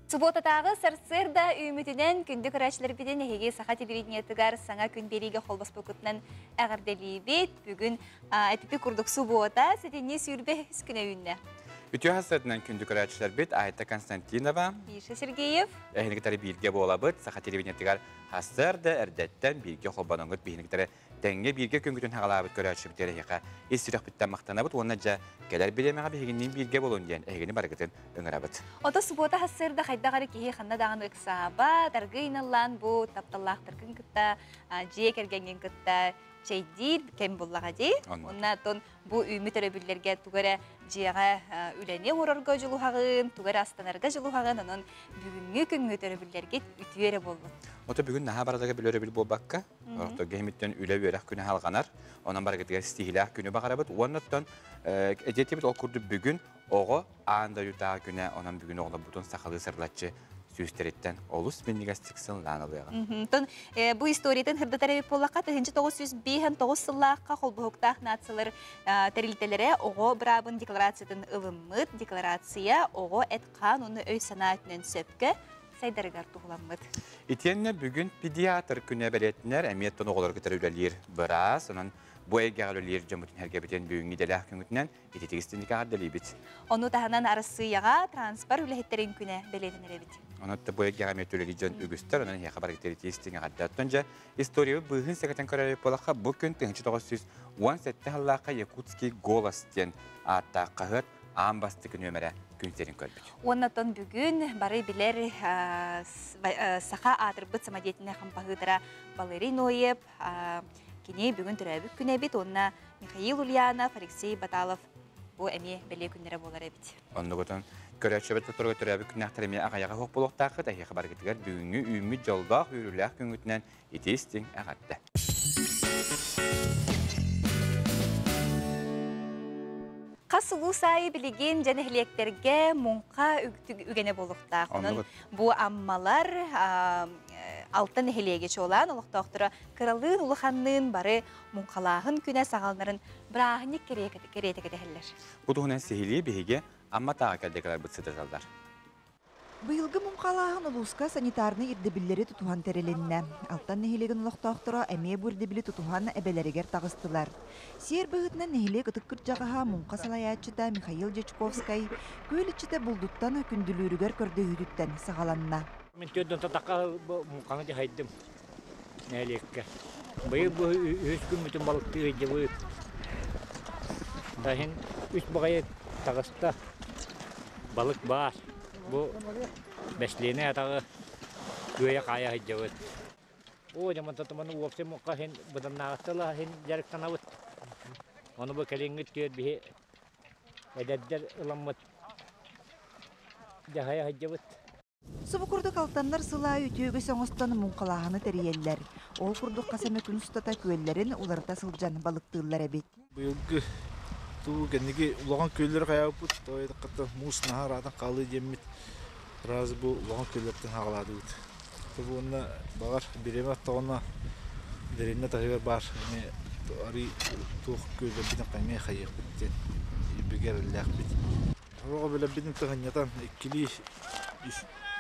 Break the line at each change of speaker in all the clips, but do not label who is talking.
Субуотатааҕы сарсыарда үүмүтүнэн күндү көрөөччүлэрбитин эһиги саха телевидениетыгар саҥа күн биэриигэ холбоспуккутунан эҕэрдэлиибит. Бүгүн эпипи курдук субуота сэтинньи 25 күнэ үүннэ.
Үтүө хасыатынан күндү көрөөччүлэрбит Айта Константинова,
Миша Сергеев,
эһиги бииргэ буолабыт. Саха телевидениетыгар хасыарда эрдэттэн бииргэ холбоноҥут биһиниктери тэҥҥэ бииргэ күнгүтүн хаҕалаабыт көрөөччүбүтүгэр эһиэхэ ис сүрэхпиттэн махтанабыт уонна дьэ кэлэр бириэмэҕэ биһигинниин бииргэ буолун диэн эһигини барыгытын ыҥырабыт.
Ото субуота хассыырда хайдах эрэ киһи ханна даҕаны ыксааба, таргыйналлаан бу тапталлаахтаргын кытта, дьиэ кэргэҥҥин кытта чэйдиир кэм буллаҕа дии. Онна тон бу үүммүт өрөбүллэргэ тугу эрэ дьиэҕэ үлэни оҥорорго дьулуһаҕын, тугу эрэ астанарга дьулуһаҕын, онон бүгүҥҥү күҥҥүт өрөбүллэргит үтүө эрэ буоллун.
Ото бүгүн наһаа барытыгар били өрөбүл буолбакка, Орохторго иһимиттэн үлэ-үөрэх күнэ халҕанар. Онон барыгытыгар ситиһиилээх күнү баҕарабыт. Уоннаттан эдиэтибит ол курдук бүгүн оҕо аан дойдутааҕы күнэ, онон бүгүн оҕолорбутун сахалыы сырылаччы сүүстэриттэн олус минньигэстик сыллаан ылыаҕын.
Тон бу историятын хырдатар эбит буоллахха, 1959 сыллаахха холбоһуктаах нациялар тэрилтэлэрэ оҕо быраабын декларациятын ылыммыт. Декларация оҕо эт-хаан уонна өй-санаа өттүнэн сөпкө сайдарыгар туһуламмыт.
Итиэннэ бүгүн педиатр күнэ бэлиэтинэр эмиэ оттон оҕолору кытары үлэлиир быраас, онон бу эйгэҕэ үлэлиир дьоммутун сэргэбитин бүгүҥҥү идэлээх күҥүтүнэн ититик истинник эҕэрдэлиибит.
Ону таһынан Арассыыйаҕа транспорт үлэһиттэрин күнэ бэлиэтэнэр эбит.
Онон бу эйгэҕэ эмиэ үлэлиир дьон үгүстэр, онон эһиэхэ барыгытыгар итии истиҥ эҕэрдэ. Оттон дьэ историябыт быыһын сэгэтэн көрөр буоллахха, бу күн 1917 сыллаахха «Якутский голос» диэн ааттаах хаһыат аан бастакы нүөмэрэ күн сирин көрбүт.
Уоннатон бүгүн бары билэр саха аатырбыт самодеятельнай хампаһыытара Валерий Ноев кини бүгүн төрөөбүт күнэ эбит уонна Михаил Ульянов, Алексей Баталов бу эмиэ бэлиэ күннэрэ буолар эбит.
Оннугутун көрөөччүбүт туторга төрөөбүт күннээхтэр эмиэ аҕайаҕа суох буолуохтааххыт, эһиэхэ барыгытыгар бүгүҥҥү үүммүт дьоллоох үөрүүлээх күҥҥүтүнэн итии истиҥ эҕэрдэ.
Хас улуус аайы билигин дьэ нэһилиэктэргэ муҥха үгэнэ буолуохтаах. Онон бу Аммалар алта нэһилиэги чуолаан олохтоохторо кыралыын улаханныын бары муҥхалааһын күнэ саҕаланарын бырааһынньык кэриэтэ кэтэһэллэр.
Бу туһунан сиһилии биһиги Амма тааҕы кэлдекаларбыт сытыталлар.
Быйылгы муҥхалааһын улууска санитарнай ирдэбиллэри тутуһан тэрилиннэ. Алтан нэһилиэгин олохтоохторо эмиэ бу ирдэбили тутуһан эбэлэригэр таҕыстылар. Сиэр быһыытынан нэһилиэк ытык кырдьаҕаһа муҥха салайааччыта Михаил Дьячковскай күөл иччитэ булдуттан күндүлүүрүгэр көрдөһүүтүттэн саҕаланна.
Мин төрдөн татахха муҥханы дьаһайдым нэһилиэккэ. Быйыл бу үһүс күммүтүн балыктыы сылдьыбыт. Таһын үс баҕайы таҕыста. Балык баар. Бу бэслиэнэй атаҕы күөйэ-хаайа сылдьабыт. Оо, дьэ мантан туманы уопсай муҥха иһин быданнааҕыттан иһин дьарыктанабыт. Ону бу кэлиҥҥи түөр биһи эдэрдэр ыламмыт дьаһайа сылдьабыт.
Субу курдук алтаннар сыл аайы үтүө үгэс оҥостон муҥхалааһыны тэрийэллэр. Ол курдук хас эмэ күн устата күөллэрин уларыта сылдьан балыктыыллар эбит.
Быйылгы туу кэнники улахан күөллэри хайаабыппыт, тоҕо муус наһаа ыраатан хаалыы диэммит сразу бу улахан күөллэртэн хаҕалаатыбыт. Бу уонна баҕар бириэмэ оттоҕуна дэриэбинэ таһыгар баар эмиэ арый туох күөллэрбитин эмиэ хайыахпыт диэн бигэ эрэллээхпит. Оҕо билэрбитин тыһынньатан иккилии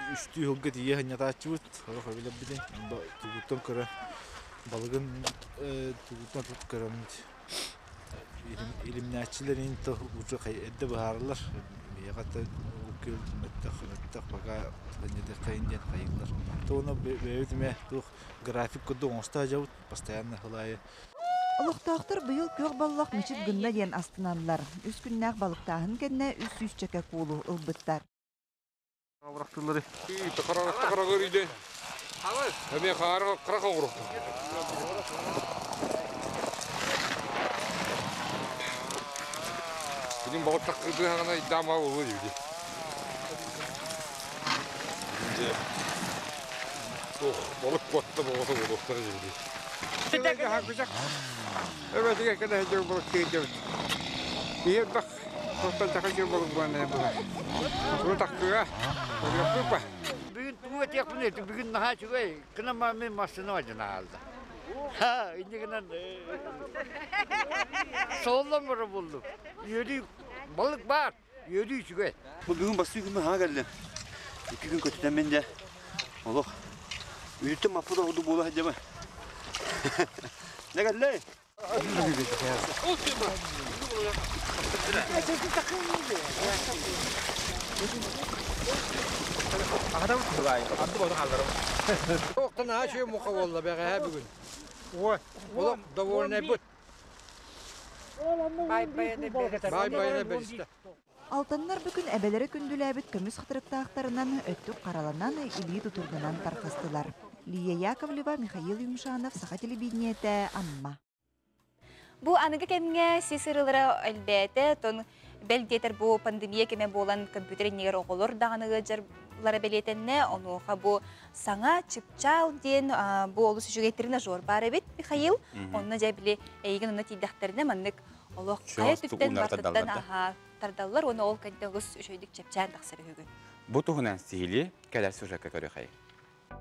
үстүү сылга тиийэ сынньатааччыбыт. Сорох билэрбитин тугуттан көрөн балыгын тугуттан тут көрөммүт илимнээччилэрин то уже эрдэ быһаараллар. Миэхэ то күөл мөттөх мөттөх пока сынньатыаххайын диэн хайыыллар. То бэйэбит эмэ туох график курдук оҥосто сылдьабыт постоянно сыл аайы.
Олохтоохтор быйыл күөх боллох мичик гынна диэн астыналлар. Үс күннээх балыктааһын кэннэ үс сүүсчэкэ куулу ылбыттар.
Балык куотта боҕото буолуохтара дии.
Бүгүн тугу этиэхпиний? Бүгүн наһаа үчүгэй. Кына мин массыына бадьана хаалда. Ха, инньэ гынан сололлон бара буоллум. Үөрүү балык баар. Үөрүү үчүгэй.
Бу бүгүн бастыы күммү хаһа кэллэ. 2 күн көтүтэммин дьэ олох үтүттэн маппыт оҕуду буола сылдьабын. Дьэ кэллэй.
Алтаннар бүгүн эбэлэрэ күндүлээбит көмүс хатырыктаахтарынан өттүк хараланан, илии тутурданан тарҕастылар. Лия Яковлева, Михаил Юмшанов, Саха телевидениетэ, Амма.
Бу аныгы кэмҥэ сис ырылара элбээтэ, тон бэл диэтэр бу пандемия кэмэ буолан компьютер иннигэр оҕолор даҕаны ыалдьарлара бэлиэтэннэ. Онуоха бу саҥа чыпчаал диэн бу олус үчүгэй тренажер баар эбит, Михаил. Онно дьэ били эйигин онно тиийдэхтэринэ маннык олох хайа түптэн бартыттан аха тардаллар уонна ол кэнтэ олус үчүгэйдик чэпчээн тахсар үһүгүн.
Бу туһунан сиһилии кэлэр сюжекка көрүөхэй.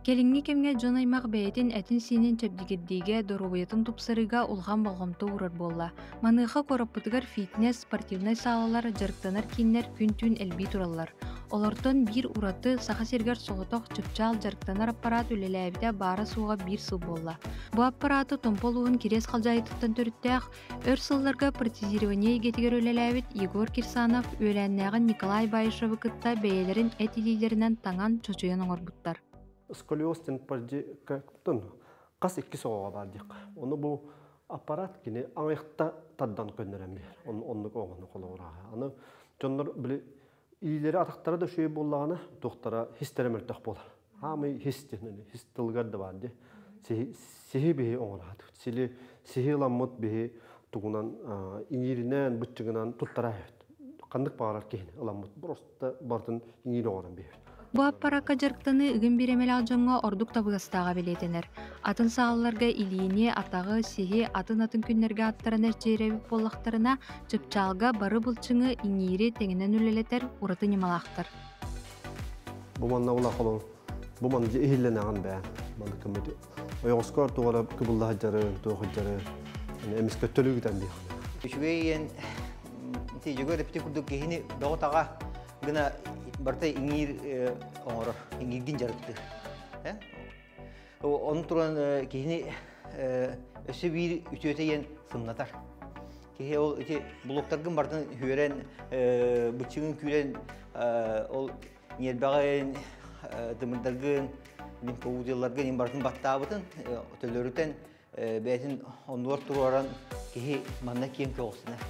Кэлиҥҥи кэмҥэ дьон-аймах бэйэтин этин-сиинин чэбдигирдиигэ, доруобуйатын тупсарыыга улахан болҕомто уурар буолла. Маныаха куораппытыгар фитнес, спортивнай саалалар, дьарыктанар кииннэр күн-түүн элбии тураллар. Олортон биир ураты Саха сиригэр соҕотох чыпчаал дьарыктанар аппараат үлэлээбитэ баара-суоҕа биир сыл буолла. Бу аппарааты Томпо улууһун Кириэс Халдьаайытыттан төрүттээх, өр сылларга протезирование эйгэтигэр үлэлээбит Егор Кирсанов үөлээннээҕин Николай Баишевы кытта бэйэлэрин эт илиилэринэн таҥан, чочуйан оҥорбуттар.
Сколиоз диэн хас иккис оҕоҕо баар диэххэ. Ону бу аппарат кини аҥайахта тардан көннөрөн биэр. Оннук оҕону холобураха. Аны дьоннор били илиилэри атахтара да үчүгэй буоллаҕына, туохтара хистэрэ мөлтөх буолар. Хаамый хис диэн хис тылыгар да баар дии. Сиһи биһи оҥораат. Сили сиһи ыламмыт биһи тугунан иҥииринэн, быччыгынан туттара эбит. Ханнык баҕарар киһини ыламмыт просто барытын иҥиир оҥорон биһэбит.
Бу аппаракка дьарыктаныы ыгым бириэмэлээх дьоҥҥо ордук табыгастааҕа бэлиэтэнэр. Атын саалаларга илиини, атаҕы, сиһи атын-атын күннэргэ аттаран эрчийэр эбит буоллахтарына, чыпчаалга бары былчыҥы, иҥиири тэҥинэн үлэлэтэр ураты ньымалаахтар.
Бу манна улахан бу манна иһиллэнэҕин бээ. Манна кыммыт ойоҕоскор туора кыбылла сылдьары, туох сылдьары эмискэ төлүгүтэн диэххэ.
Үчүгэй иэн ити дьөгөр эпти курдук киһини бөҕө-таҕа гына барыта иҥиир оҥорор, иҥииргин дьарыктыыр. Ону туран киһини өссө биир үтүөтэ иэн сымнатар. Киһи ол ити блоктаргын барытын үөрэн, быччыгын күүрэн, ол ньиэрбэҕин, тымырдаргын, лимфоузелларгын барытын баттаабытын, төлөрүтэн бэйэтин оннугар туруоран киһи манна киэҥ көҕүсүнэр.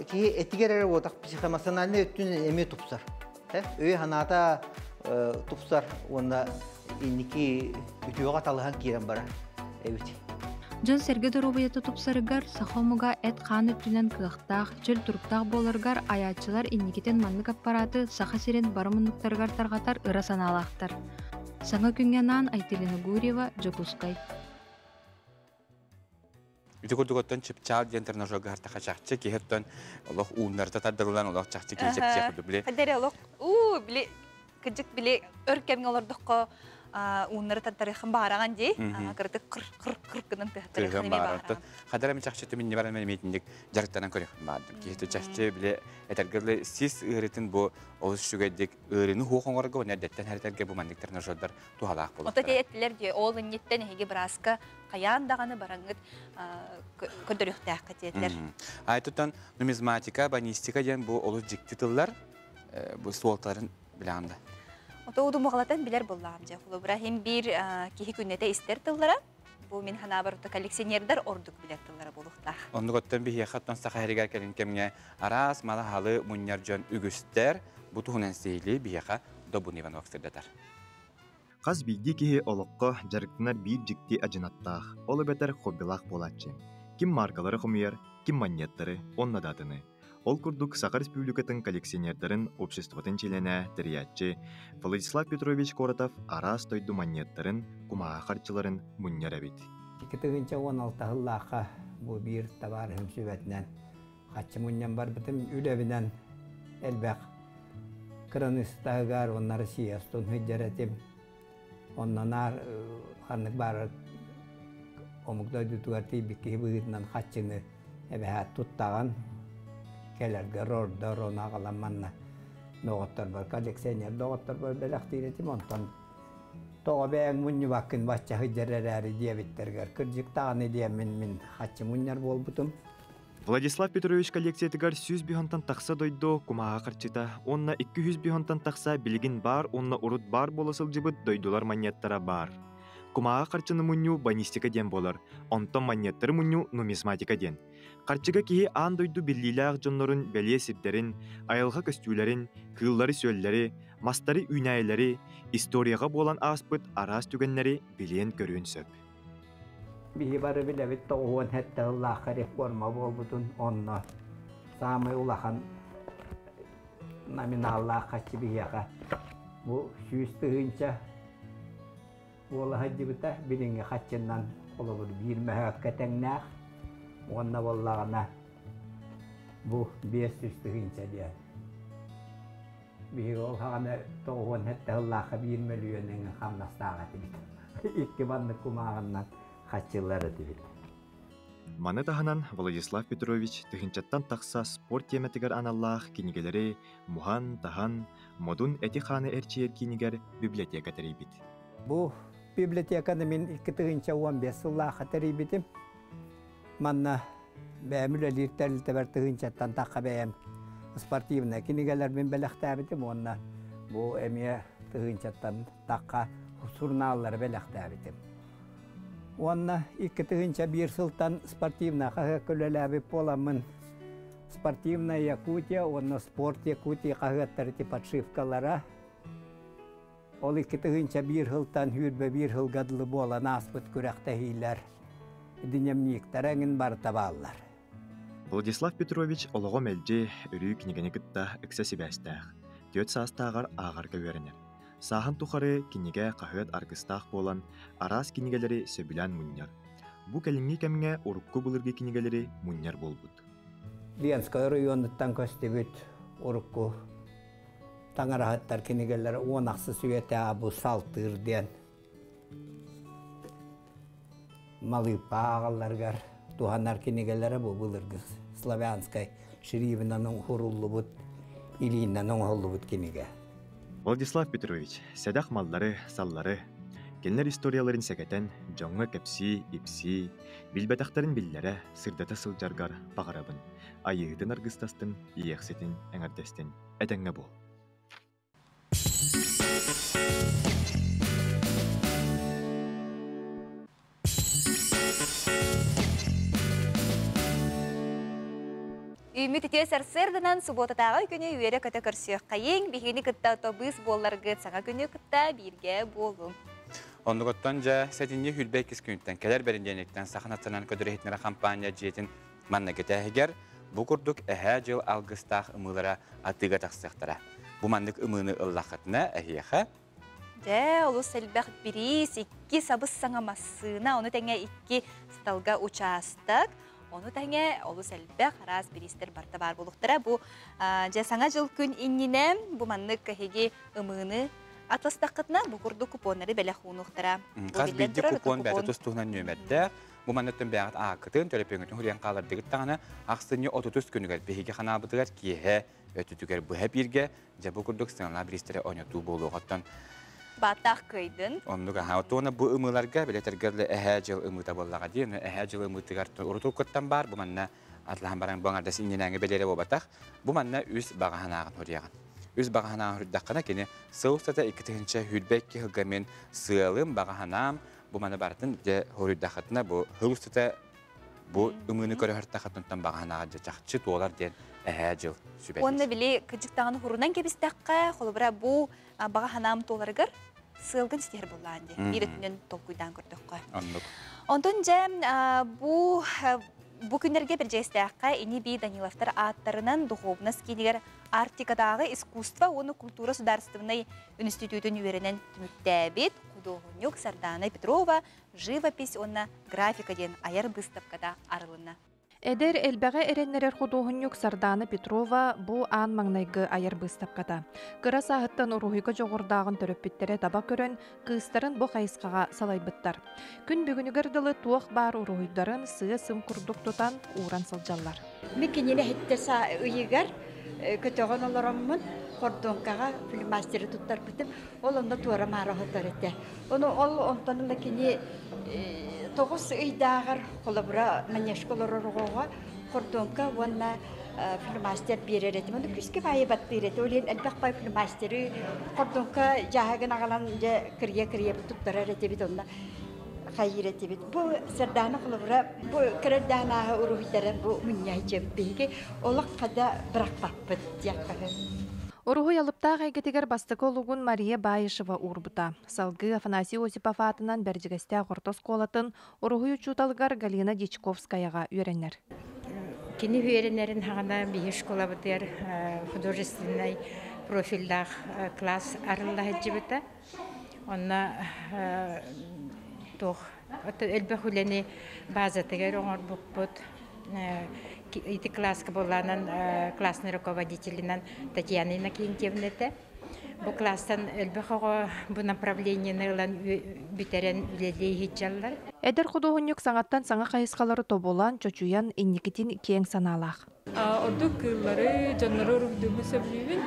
Киһи этигэр эрэ буотах психоэмоциональнай өттүн эмиэ тупсар. Өй санаата тупсар уонна инники үтүөҕэ талаһан киирэн барар эбит.
Дьон-сэргэ доруобуйата тупсарыгар, саха омуга эт-хаан өттүнэн кыахтаах, чөл туруктаах буоларыгар айааччылар инникитин маннык аппарааты Саха сирин бары муннуктарыгар тарҕатар ыра санаалаахтар. Саҥа күҥҥэ анаан Айталина Гурьева, Дьокуускай.
Ити курдук оттон чыпчаал диэн тренажерга хартаха чахчы киһи оттон олох ууннарыта тардыллан олох чахчы киһи чэпчиэх курдук били.
Хадere олох уу били кыдьык били өр кэмҥэ олордоххо ууннары тартарыахын баараҕан дии кырытык кыр кыр кыр гынан тыһаттарыахын эмиэ баараҕан.
Хадара мен чахчы түминни баран мен эмиэтинник дьарыктанан көрүөхпүн баардым. Киһи чахчы били этэргэ дылы сис ыарытын бу олус үчүгэйдик ыарыыны хуох оҥорго уонна эрдэттэн хэрэтэргэ бу маннык тренажердар туһалаах
буолуохтара. Ото эттилэр дии ол инниттэн эһиги бырааска хайаан даҕаны бараҥҥыт көрдөрүөхтээххит диэтилэр.
Айтутан нумизматика, банистика диэн бу олус дьикти тыллар бу суолталарын билэҕин да.
Ото удумаҕалатан билэр буоллаҕым дьэ. Холобура, иһин биир киһи күннэтэ истэр тыллара, бу мин санаабар коллекционердар ордук билэр тыллара буолуохтаах.
Оннук оттон биһиэхэ оттон саха сиригэр кэлин кэмҥэ араас малы-халы мунньар дьон үгүстэр. Бу туһунан сиһилии биһиэхэ Добун Иванов сырдатар.
Хас биирдии киһи олоххо дьарыктанар биир дьикти адьынаттаах, ол эбэтэр хоббилаах буолааччы. Ким мааркалары хомуйар, ким манньыаттары уонна да атыны. Ол курдук Саха Республикатын коллекционердарын обществотын чилиэнэ, тэрийээччи Владислав Петрович Коротов араас дойду манньыаттарын, кумааҕы харчыларын мунньар эбит.
2016 сыллаахха бу биир табаарыһым сүбэтинэн хаччы мунньан барбытым үлэбинэн элбэх кыраныыстаһыгар уонна Россия устун сылдьар этим. Онно наар ханнык баарар омук дойдутугар тиийбит киһи быһыытынан хаччыны эбэһээт туттаҕын кэлэргэр ордор ону аҕалан манна Доҕотторбор, коллекционер доҕотторбор бэлэхтиир этим, онтон тоҕо бэйэҥ мунньубаккын бачча сылдьар эрээри диэбиттэригэр кырдьык даҕаны диэммин мин хаччы мунньар буолбутум.
Владислав Петрович коллекциятыгар 100 бюһонтон тахса дойду кумааҕы харчыта уонна 200 бюһонтон тахса билигин баар уонна урут баар буола сылдьыбыт дойдулар манньыаттара баар. Кумааҕы харчыны мунньуу банистика диэн буолар, онтон манньыаттары мунньуу нумизматика диэн. Харчыга киһи аан дойду биллиилээх дьоннорун бэлиэ сирдэрин, айылҕа көстүүлэрин, кыыллары-сүөллэри, мастары үүнээйилэри, историяҕа буолан ааспыт араас түгэннэри билиэн-көрүөн сөп.
Биһи бары билэбит 97 сыллаахха реформа буолбутун, онно саамай улахан номиналлаах харчы биһиэхэ бу 100 000 буола сылдьыбыта. Билиҥҥи харчынан холобур биир мөһөөккө тэҥнээх уонна буоллаҕына бу 500 000 диэн. Биһиги ол хаҕана 97 сыллаахха 1 мөлүйүөн хамнастаах этибит. Икки маннык кумааҕыннан хаччылар этибит.
Маны таһынан Владислав Петрович тыһыынчаттан тахса спорт тиэмэтигэр аналлаах кинигэлэри муһан, таһан, модун эти-хааны эрчийэр киинигэр библиотека тэрийбит.
Бу библиотеканы мин 2015 сыллаахха тэрийбитим. Манна бэйэм үлэлиир тэрилтэбэр тыһыынчаттан тахха бэйэм спортивнай кинигэлэрбин бэлэхтээбитим уонна бу эмиэ тыһыынчаттан тахха сурунааллары бэлэхтээбитим. Уонна 2001 сылтан спортивнай хаһыакка үлэлээбит буоламмын «Спортивная Якутия» уонна «Спорт Якутии» хаһыаттары подшивкалара ол 2001 сылтан 21 сылга дылы буолан ааспыт күрэхтэһиилэр дневниктара эҥин барыта бааллар.
Владислав Петрович олоҕо мэлдьи өрүү кинигэни кытта ыкса сибээстээх. Түөрт саастааҕар ааҕарга үөрэнэр. Сааһын тухары кинигэ, хаһыат аргыстаах буолан, араас кинигэлэри сөбүлээн мунньар. Бу кэлиҥҥи кэмҥэ урукку былыргы кинигэлэри мунньар буолбут.
Ленскэй оройуонуттан көстүбүт урукку таҥараһыттар кинигэлэр 16 үйэтээҕи бу Салтыыр диэн малыыппа ааҕалларыгар туһанар кинигэлэрэ бу былыргы славянскай шрифинэн оҥоһуллубут, илиинэн оҥоһуллубут кинигэ.
Владислав Петрович, сэдэх маллары, саллары, кинилэр историяларын сэгэтэн, дьоҥҥо кэпсии, ипсии, билбэтэхтэрин биллэрэ, сырдата сылдьаргар баҕарабын. Айыыһытын аргыстастын, иэхситин эҥэрдэстин. Этэҥҥэ буол.
Үүммүт үтүө сарсыарданан субуотатааҕы күнү үөрэ-көтө көрсүөххэйиҥ, биһигини кытта тобыыс буолларгыт саҥа күнү кытта бииргэ буолуҥ.
Оннугуттан дьэ сэтинньи 22 күнүттэн кэлэр бэриньиэнниктэн Саха национальнай көтөр иһитиннэрэр хампаанньа дьиэтин манна кэтээһигэр бу курдук эһээ дьыл алгыстаах ымыылара атыыга тахсыахтара. Бу маннык ымыыны ыллаххытына эһиэхэ
Дьэ, олус элбэх бириис, икки сабыс-саҥа массыына, ону тэҥэ икки сталга учаастак, ону тэҥэ олус элбэх араас бириистэр барыта баар буолуохтара. Бу дьэ саҥа дьыл күн иннинэ бу маннык эһиги ымыыны атластаххытына бу курдук купоннары бэлэх уунуохтара.
Хас биирдии купон бэйэтэ тус туһунан нүөмэрдээх. Бу манныттан бэйэҕит ааккытын, төлөпүөҥҥүтүн суруйан хаалардыгыт даҕаны ахсынньы 30 күнүгэр биһиги ханаабытыгар киэһэ өттүтүгэр быһа бииргэ дьэ бу курдук сыаналаах бириистэри ойнотуу буолуоҕуттан
Бааттаах кыайдын.
Оннук аха. Оттуона бу ымыыларга билэтэргэр эһээ дьыл ымыыта буоллаҕа дии. Эһээ дьыл ымыытыгар урутуккуттан баар бу манна атлаһан баран бу аҥардас иннинээҥи бэлиэрэ буолбатах. Бу манна үс баҕаһанааҕын суруйаҕын. Үс баҕаһанааҕын суруйдаххына кини сыл устата 2022 сылга мин сыалым, баҕаһанаам бу маны барытын дьэ суруйдаххытына бу сыл устата бу ымыыны көрөһөртөххүтүнтэн баҕаһанааҕа дьэ чахчы туолар диэн эһээ дьыл сүбэлиир.
Уонна били кыдьыктаҕын хурунан кэбистэххэ, холобура бу баҕа санаам туоларыгар сыалгын ситиһэр буоллаан дии. Биир өттүнэн толкуйдаан көрдөххө.
Оннук.
Онтон дьэ бу бу күннэргэ Бэрдьигэстээххэ ини-бии Даниловтар ааттарынан духуобунас киинигэр Арктикатааҕы искусство уонна культура судаарыстыбаннай үнүстүтүүтүн үөрэнэн түмүктээбит худуоһунньук Сардаана Петрова живопись уонна графика диэн айар быыстапката арылынна.
Эдэр элбэҕи эрэннэрэр худуоһунньук Сардаана Петрова бу аан маҥнайгы айар быыстапката. Кыра сааһыттан уруһуйга дьоҕурдааҕын төрөппүттэрэ таба көрөн, кыыстарын бу хайысхаҕа салайбыттар. Күн бүгүнүгэр дылы туох баар уруһуйдарын сыа-сым курдук тутан, ууран сылдьаллар.
Мин кинини иһиттэ ыйыгар көтөҕөн олороммун. Хордуоҥкаҕа фломастеры туттарбытым. Ол онно туора-маара хотор этэ. Ону ол онтон ыла кини тоҕус ыйдааҕар холобура манежка олорор оҕоҕо хордуоҥка уонна фломастер биэрэр этим. Ону күскэ баайы баттыыр этэ. Ол иһин элбэх баай фломастеры хордуоҥка дьааһыгын аҕалан дьэ кырыйа-кырыйа туттарар этибит онно хайыыр этибит. Бу Сардаана холобура бу кыра эрдэҕинээҕи уруһуйдарын бу мунньааччыбыт биһиги олох хада бырахпаппыт диэххэ.
Уруһуй алыптаах эйгэтигэр бастакы олугун Мария Баишева уурбута. Салгыы Афанасий Осипов аатынан Бэрдьигэстээх орто оскуолатын уруһуй учууталыгар Галина Дьячковскаяҕа үөрэнэр.
Кини үөрэнэрин хаҕана биһи школабытыгар художественнай профильдаах класс арылла сылдьыбыта. Онно туох элбэх үлэни базатыгар оҥорбуппут. Ити класска буоллаанан классный руководителинэн Татьяна Иннокентьевна этэ. Бу класстан элбэх оҕо бу направлениены ылан бүтэрэн үлэлии сылдьаллар.
Эдэр худуоһунньук саҥаттан саҥа хайысхалары тобулан, чочуйан, инникитин киэҥ санаалаах.
Ордук кыыллары, дьоннору уруһуйдуурбун сөбүлүүбүн.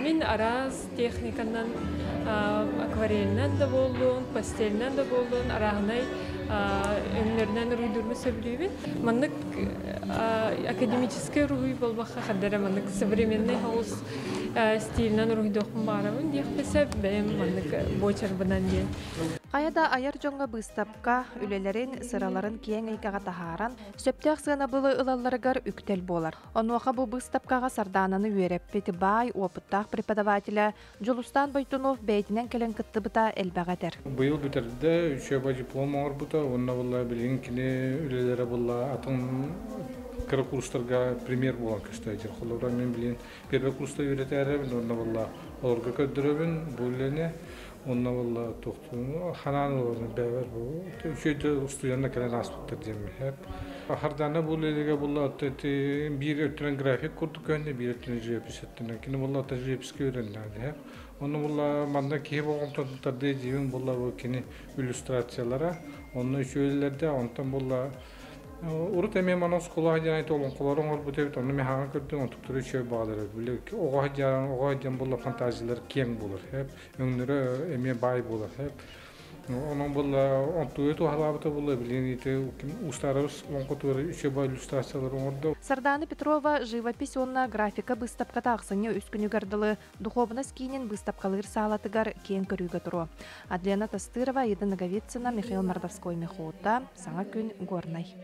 Мин араас техниканан акварельнан да буоллун, пастельнан да буоллун, арааһынай өҥнөрүнэн уруһуйдуурбун сөбүлүүбүн. Маннык академическай уруһуй буолбакка, ханна эрэ маннык современный соҕус стилинэн уруһуйдуохпун баҕарабын диэхпин сөп. Бэйэм маннык буочарбынан диэн.
Хайа да айар дьоҥҥо быыстапка үлэлэрин, сыраларын киэҥ эйгэҕэ таһааран, сөптөөх сыанабылы ылалларыгар үктэл буолар. Онуоха бу быыстапкаҕа Сардаананы үөрэппит баай, опыттаах преподавателэ Дьулустаан Бойтунов бэйэтинэн кэлэн кыттыбыта элбэҕи этэр.
Быйыл бүтэрдэ, учеба диплом оҥорбута уонна буолла билигин кини үлэлэрэ буолла атын кыра курстарга пример буолан көстөөчү. Холобура мин билигин первый курста үөрэтээрэбин уонна буолла олорго көрдөрөбүн бу үлэни Онно буолла туохтуун ханаан ыларын бэбэр бу үчүгэй устуйанна кэлэн ааспыттар диэммиһэ. Хардана бу үлэлигэ буолла биир өттүнэн график курдук көһүннэ, биир өттүнэн живопись өттүнэн. Кини буолла живописка үөрэннэҕэ. Онно буолла манна киһи болҕомтотун тардыы дьиибин буолла бу кини иллюстрациялара. Онно үчүгэйлэрдэ, онтон буолла Урут эмиэ манан оскуолаҕа диэн айта олоҥхолору оҥорбут эбит, онно мин хаҥа көрдүм, онтуктары үчүгэй баҕалар эбит. Били оҕо сылдьан, оҕо сылдьан буолла фантазиялар киэҥ буолар, өҥнөрө эмиэ баай буолар. Онон буолла онтугу туһалаабыта буолла билигин ити уустаарабыс олоҥхотугар үчүгэй иллюстрациялары оҥордо.
Сардаана Петрова живопись уонна графика быыстапката ахсынньы үс күнүгэр дылы Духуобунас киинин быыстапкалыыр саалатыгар киэҥ көрүүгэ туруо. Адлена Тастырова, Аида Ноговицына, Михаил Мордовской Михута, Саҥа күн, Горнай.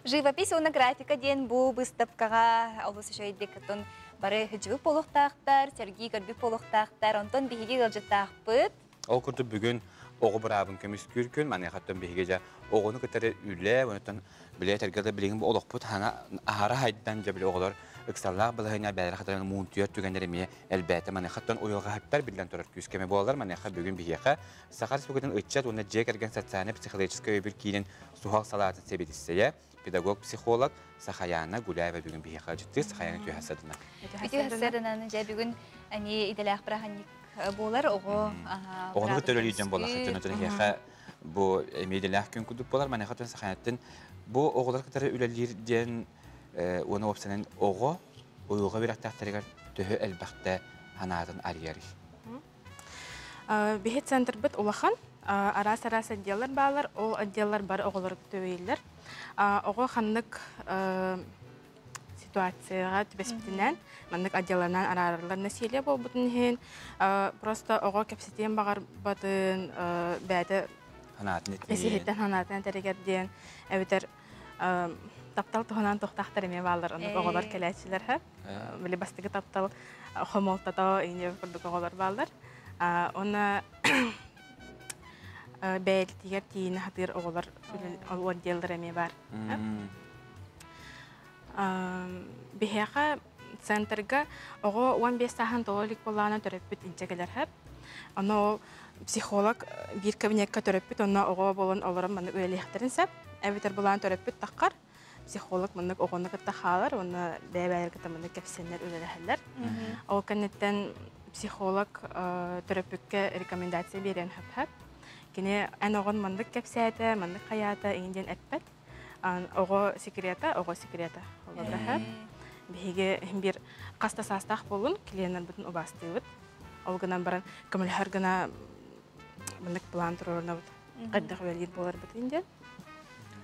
Живопись уонна графика диэн бу быыстапкаҕа олус үчүгэйдик оттон бары сылдьыбыт буолуохтаахтар, сэргии көрбүт буолуохтаахтар. Онтон биһиги ыалдьыттаахпыт.
Ол курдук бүгүн оҕо быраабын көмүскүүр күн, маныаха биһиги дьэ оҕону кытары үлэ, онтон билэ этэргэ да билигин бу олохпут аһара хайдан дьэ били оҕолор ыксаллаах балаһыанньа бэйэлэрэ хатыран муунтуйар түгэннэр эмиэ элбээтэ. Маныаха уйулҕаһыттар биллэн турар күүскэме буолалар. Маныаха бүгүн биһиэхэ Саха Республикатын ыччат уонна дьиэ кэргэн социальнай-психологическай өйөбүл киинин суһал салаатын сэбиэдиссэйэ, педагог-психолог Сахаяна Гуляева бүгүн биһиэхэ ыалдьыттыы Сахаяна үтүө садына.
Үтүө садынан дьэ бүгүн ани идэлээх быраханньык буолар оҕо
Оҕону кытта үлэлиир дьон буоллахха дьон эһиэхэ бу эмиэ идэлээх күн курдук буолар маныаха Сахаяттан бу оҕолор кытары үлэлиир диэн уонна уопсанан оҕо уйулҕа үөрэхтээхтэригэр төһө элбэхтэ санаатын арыйарый?
Биһи центрбыт улахан, араас-араас отделлар баалар, ол отделлар бары оҕолору төбөйүллэр. Оҕо ханнык ситуацияҕа түбэспитинэн, маннык отделларынан араарыллар насилие буолбутун иһин, просто оҕо кэпсэтиэн баҕарбатын, бэйэтэ
санаатын
санаатын этэригэр диэн, эбэтэр таптал туһунан туохтаахтар эмиэ бааллар, оннук оҕолор кэлээччилэр һэ. Били бастакы таптал хомолтото ине курдук оҕолор бааллар. Уонна бэйэтигэр тиийинэ сатыыр оҕолор ол отделлар эмиэ баар. Биһиэхэ центрга оҕо 15 сааһын толо илик буоллаҕына төрөппүт инчэ кэлэр хэп. Ону ол психолог биир кабинекка төрөппүт онно оҕо буолан олорон маннык үлэлиэхтэрин сөп. Эбэтэр булаан төрөппүт таххар психолог маннык оҕону кытта хаалар уонна бэйэ-бэйэлэр кытта маннык кэпсэннэр үлэлэһэллэр. Ол кэнниттэн психолог төрөппүккэ рекомендация биэриэн сөп. Кини эн оҕон маннык кэпсээтэ, маннык хайаата иҥин диэн эппэт. Оҕо секрета, оҕо секрета. Олорор. Биһиги бир хас да саастаах буолун, клиеннарбытын убаастыыбыт. Ол гынан баран көмөлөһөр гына маннык план туруорунабыт. Хайдах үлэлиир буоларбытын диэн.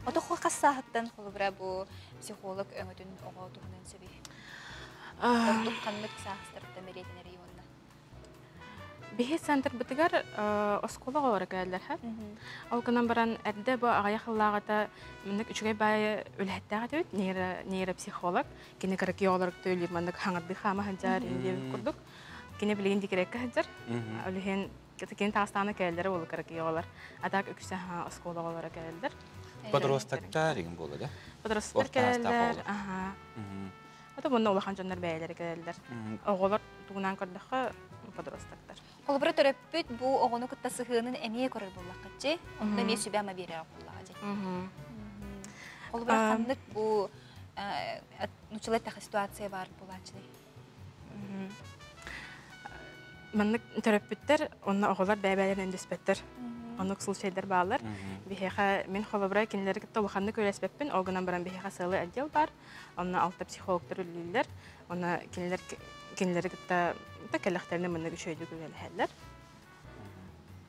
Ото хас сааһыттан холобура бу психолог өҥөтүн оҕо туһунан сөбүй? Ордук ханнык саастарыттан бэлиэтэнэрий уонна?
Биһи центрбытыгар оскуола оҕолоро кэлэллэр һэ. Ол гынан баран эрдэ бу аҕыйах сыллааҕыта маннык үчүгэй баайы үлэһиттээх этибит, нейропсихолог. Кини кыракый оҕолорго үлэлиир маннык хаҥардыы хаама сылдьар диэбит курдук. Кини билигин декреккэ сылдьар. Ол иһин кини таастаана кэлэллэрэ буолу кыракый оҕолор. А так үксэ оскуола оҕолоро кэлэллэр.
Подростоктар игин буолла да?
Подростоктар кэлэллэр. Аха. Ата мунна улахан дьоннор бэйэлэрэ кэлэллэр. Оҕолор тугунан көрдөххө подростоктар.
Холобура төрөппүт бу оҕону кытта сыһыанын эмиэ көрөр буоллаххытчы. Онно эмиэ сүбэ-ама биэрэр буоллаҕа дьэ. Холобура ханнык бу нуччалар ситуация баар буолааччыный?
Маннык төрөппүттэр онно оҕолор бэйэ-бэйэлэрин өндөспөттөр. Оннук случайдар бааллар. Биһиэхэ мин холобура кинилэри кытта улаханнык үлэспэппин, ол гынан баран биһиэхэ сыалы отдел баар. Онно алта психологтар үлэлииллэр. Онно кинилэр кинилэри кытта да кэлэхтэринэ маннык үчүгэйдик үлэлэһэллэр.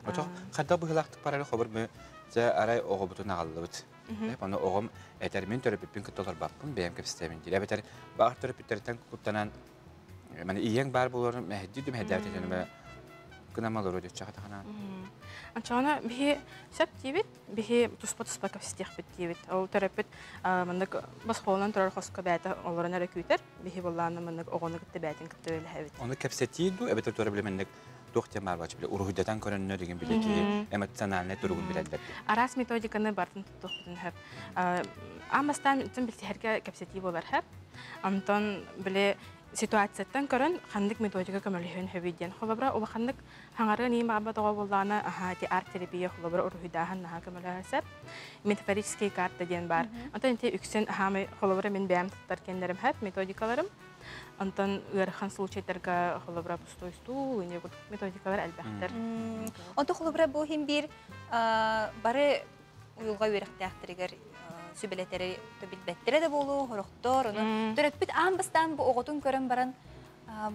Очох хайдах быһыылаахтык барары хобур мы дьэ арай оҕобутун аҕаллыбыт. Ону оҕом этэр мин төрөппүппүн кытта олорбаппын бэйэм кэпсэтэбин диир. Эбэтэр баҕар төрөппүттэриттэн куттанан маны ийэҥ баар буоларын мэһэйдии дүм мэһэйдээбит этэн гынан олоруо диэччэҕэ таханаан.
Очоҕуна биһи сөп диибит, биһи туспа-туспа кэпсэтиэхпит диибит. Ол төрөппүт маннык босхолонон турар хоско бэйэтэ олорон эрэ күүтэр. Биһи буоллаана маннык оҕону кытта бэйэтин кытта үлэһэбит.
Ону кэпсэтии дуу, эбэтэр туора билэмэнник туох диэн баар били уруһуйдатан көрөннөр деген били киһи эмоциональнай туругун билэллэр.
Араас методиканы бартын туттуохпутун сөп. Аан бастаан билсиһэргэ кэпсэтии буолар сөп. Онтон били ситуацияттан көрөн ханнык методика көмөлөһүөн сөбүй диэн. Холобура улаханнык хаҥарыан иин баҕарбат оҕо буоллаҕына, аһаа ити арт-терапия холобура уруһуйдааһын наһаа көмөлөһөр сөп. Метафорический карта диэн баар. Онтон ити үксүн аһаамай холобура мин бэйэм туттар кэннэрим сөп методикаларым. Онтон ыарахан случайдарга холобура пустой стул, не методикалар элбэхтэр.
Онтон холобура бу иһин биир бары уйулҕа үөрэхтээхтэригэр сүбэлэтэри билбэттэрэ да буолуо, сорохтор, ону төрөппүт аан бастаан бу оҕотун көрөн баран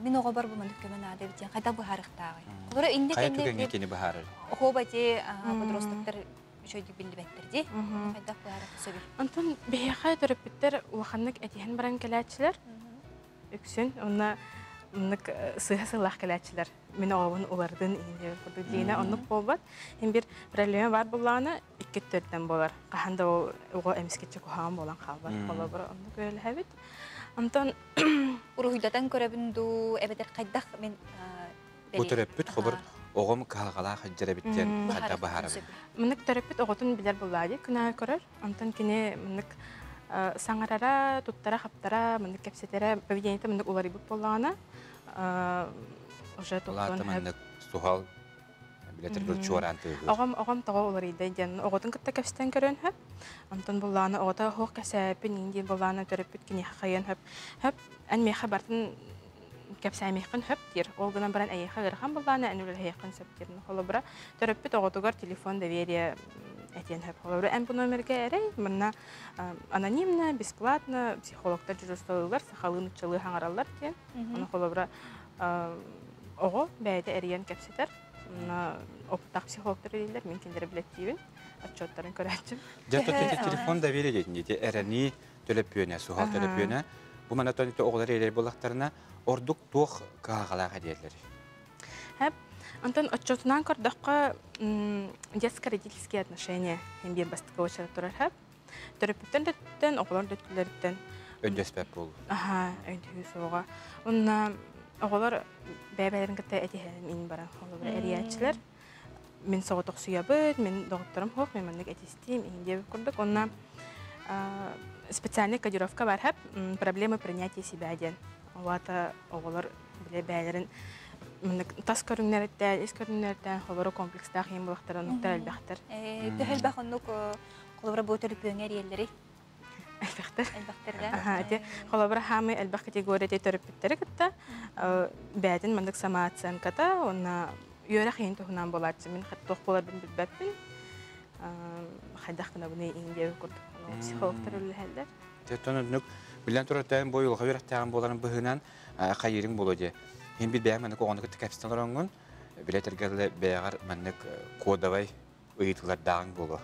мин оҕобор бу маннык көмө наада эбит диэн хайдах быһаарыахтааҕый? Холобура инде
Хайа түгэҥҥэ кини быһаарар?
Оһуоба ити подростоктар үчүгэйдик биллибэттэр дии. Хайдах быһаарыахха сөбүй?
Онтон биһиэхэ төрөппүттэр улаханнык этиһэн баран кэлээччилэр үксүн уонна маннык сыыһа сыллаах кэлээччилэр мин оҕобун улардын иһин диэбит курдук диинэ оннук буолбат. Иһин бир проблема баар буоллаҕына икки өттүттэн буолар. Хаһан да ол оҕо эмискэччи куһаҕан буолан хаалбат. Холобура оннук үлэлэһэбит. Онтон
уруһуйдатан көрөбүн дуу эбэтэр хайдах мин
Бу төрөппүт хобур оҕом кыһалҕалаах сылдьар эбит диэн хайдах быһаарабын?
Маннык төрөппүт оҕотун билэр буоллаа дии күн аайы көрөр. Онтон кини маннык саҥарара, туттара-хаптара, маннык кэпсэтэрэ, поведениета маннык уларыйбыт буоллаҕына уже
туттуон маннык суһал билэтэр чуораан тыаһыыр.
Оҕом оҕом тоҕо уларыйда диэн оҕотун кытта кэпсэтэн көрөн хөп. Онтон буллаана оҕото оһох кэсээппин иин диэн буллаана төрөппүт киниэхэ хайыан хөп. Хөп эн миэхэ бартын кэпсээмиэххин сөп диир. Ол гынан баран эйиэхэ ыарахан буоллаҕына эн үлэлэһиэххин сөп диир. Холобура, төрөппүт оҕотугар телефон доверие этиэн сөп. Холобура, эн бу номергэ эрэй, манна анонимно, бесплатно психологтар дежурстволуулар, сахалыы нуччалыы хаҥараллар диэн. Ону холобура, оҕо бэйэтэ эрийэн кэпсэтэр. Опыттаах психологтар эрийэллэр, мин кинилэри билэттиибин, отчуоттарын көрөөччүм.
Дьэ, телефон доверие диэтин ити эрэни төлөпүөнэ, суһал төлөпүөнэ. Бу манна оҕолор эрэр буоллахтарына, ордук туох кыһалҕалаах эдиэллэрий?
Хэп. Онтон отчетунан көрдөххө, детско-родительские отношения диэн биир бастакы очерак турар хэп. Төрөппүттэн дөттүттэн, оҕолор дөттүлэриттэн.
Өйдөспөт буолуу.
Аха, өйдөһүү суоҕа. Онна оҕолор бэйэ-бэйэлэрин кытта этиһэн ин баран холобура эрийээччилэр. Мин соҕотохсуйабыт, мин доҕотторум суох, мен маннык этистиим, иһин диэбит курдук. Онна специальный кодировка бар хэп, проблемы принятия себя диэн. Оҕата оҕолор биле бэйэлэрин маннык тас көрүҥнэриттэн, ис көрүҥнэриттэн холоро комплекстаах иһин булахтар оннуктар элбэхтэр.
Төһө элбэх оннук холобура бу төлөпүөҥҥэ эрийэллэрий?
Элбэхтэр.
Элбэхтэр да.
Аха, ити холобура хаамый элбэх категория төрөппүттэри кытта бэйэтин маннык самооценката уонна үөрэх иһин туһунан буолааччы мин туох буоларбын билбэппин хайдах гынабыный иҥ диэбит курдук психологтар үлэлэһэллэр.
Тон оннук Билэн турар бу уйулҕа үөрэхтээҕин буоларын быһыынан хайыырыҥ буолуо дии. Хин бир бэйэҥ маннык оҕону кытта кэпсэтэн олороҥҥун, билэтэргэ бэйэҕэр маннык кодовай ыйытыылардааҕыҥ буолуо.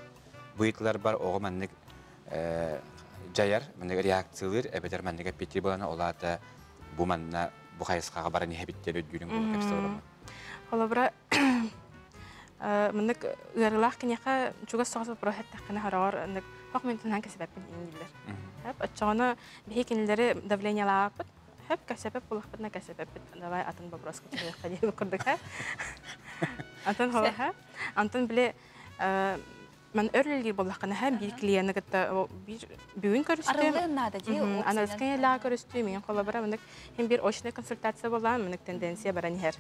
Бу ыйытыылар бар оҕо маннык дьайар, маннык реакциялыыр, эбэтэр маннык эппиэттиир буолана, ол аата бу манна бу хайысхаҕа баран иһэбит диэн өйдүүрүҥ буолуо кэпсэтэн олороҥҥун.
Холобура, маннык ыарыылаах киниэхэ чугас соҕус вопрос эттэххинэ хороҕор ыннык хох минутунан кэсэпэппин дииллэр. Хөп, оччоҕуна биһи кинилэри давлениялаабыппыт. Хөп, кэсэпэп булахпытына кэсэпэппит. Давай атын вопроска түһүөххэ диэбит курдук. Антон холоха. Антон били ман өр үлэлиир буоллаххына һэ биир клиены кытта биир бүгүн көрүстүм.
Арыллыан наада дии.
Анализка лаа көрүстүм. Мин холобура мынык хим бир очная консультация буоллаан мынык тенденция баран иһэр.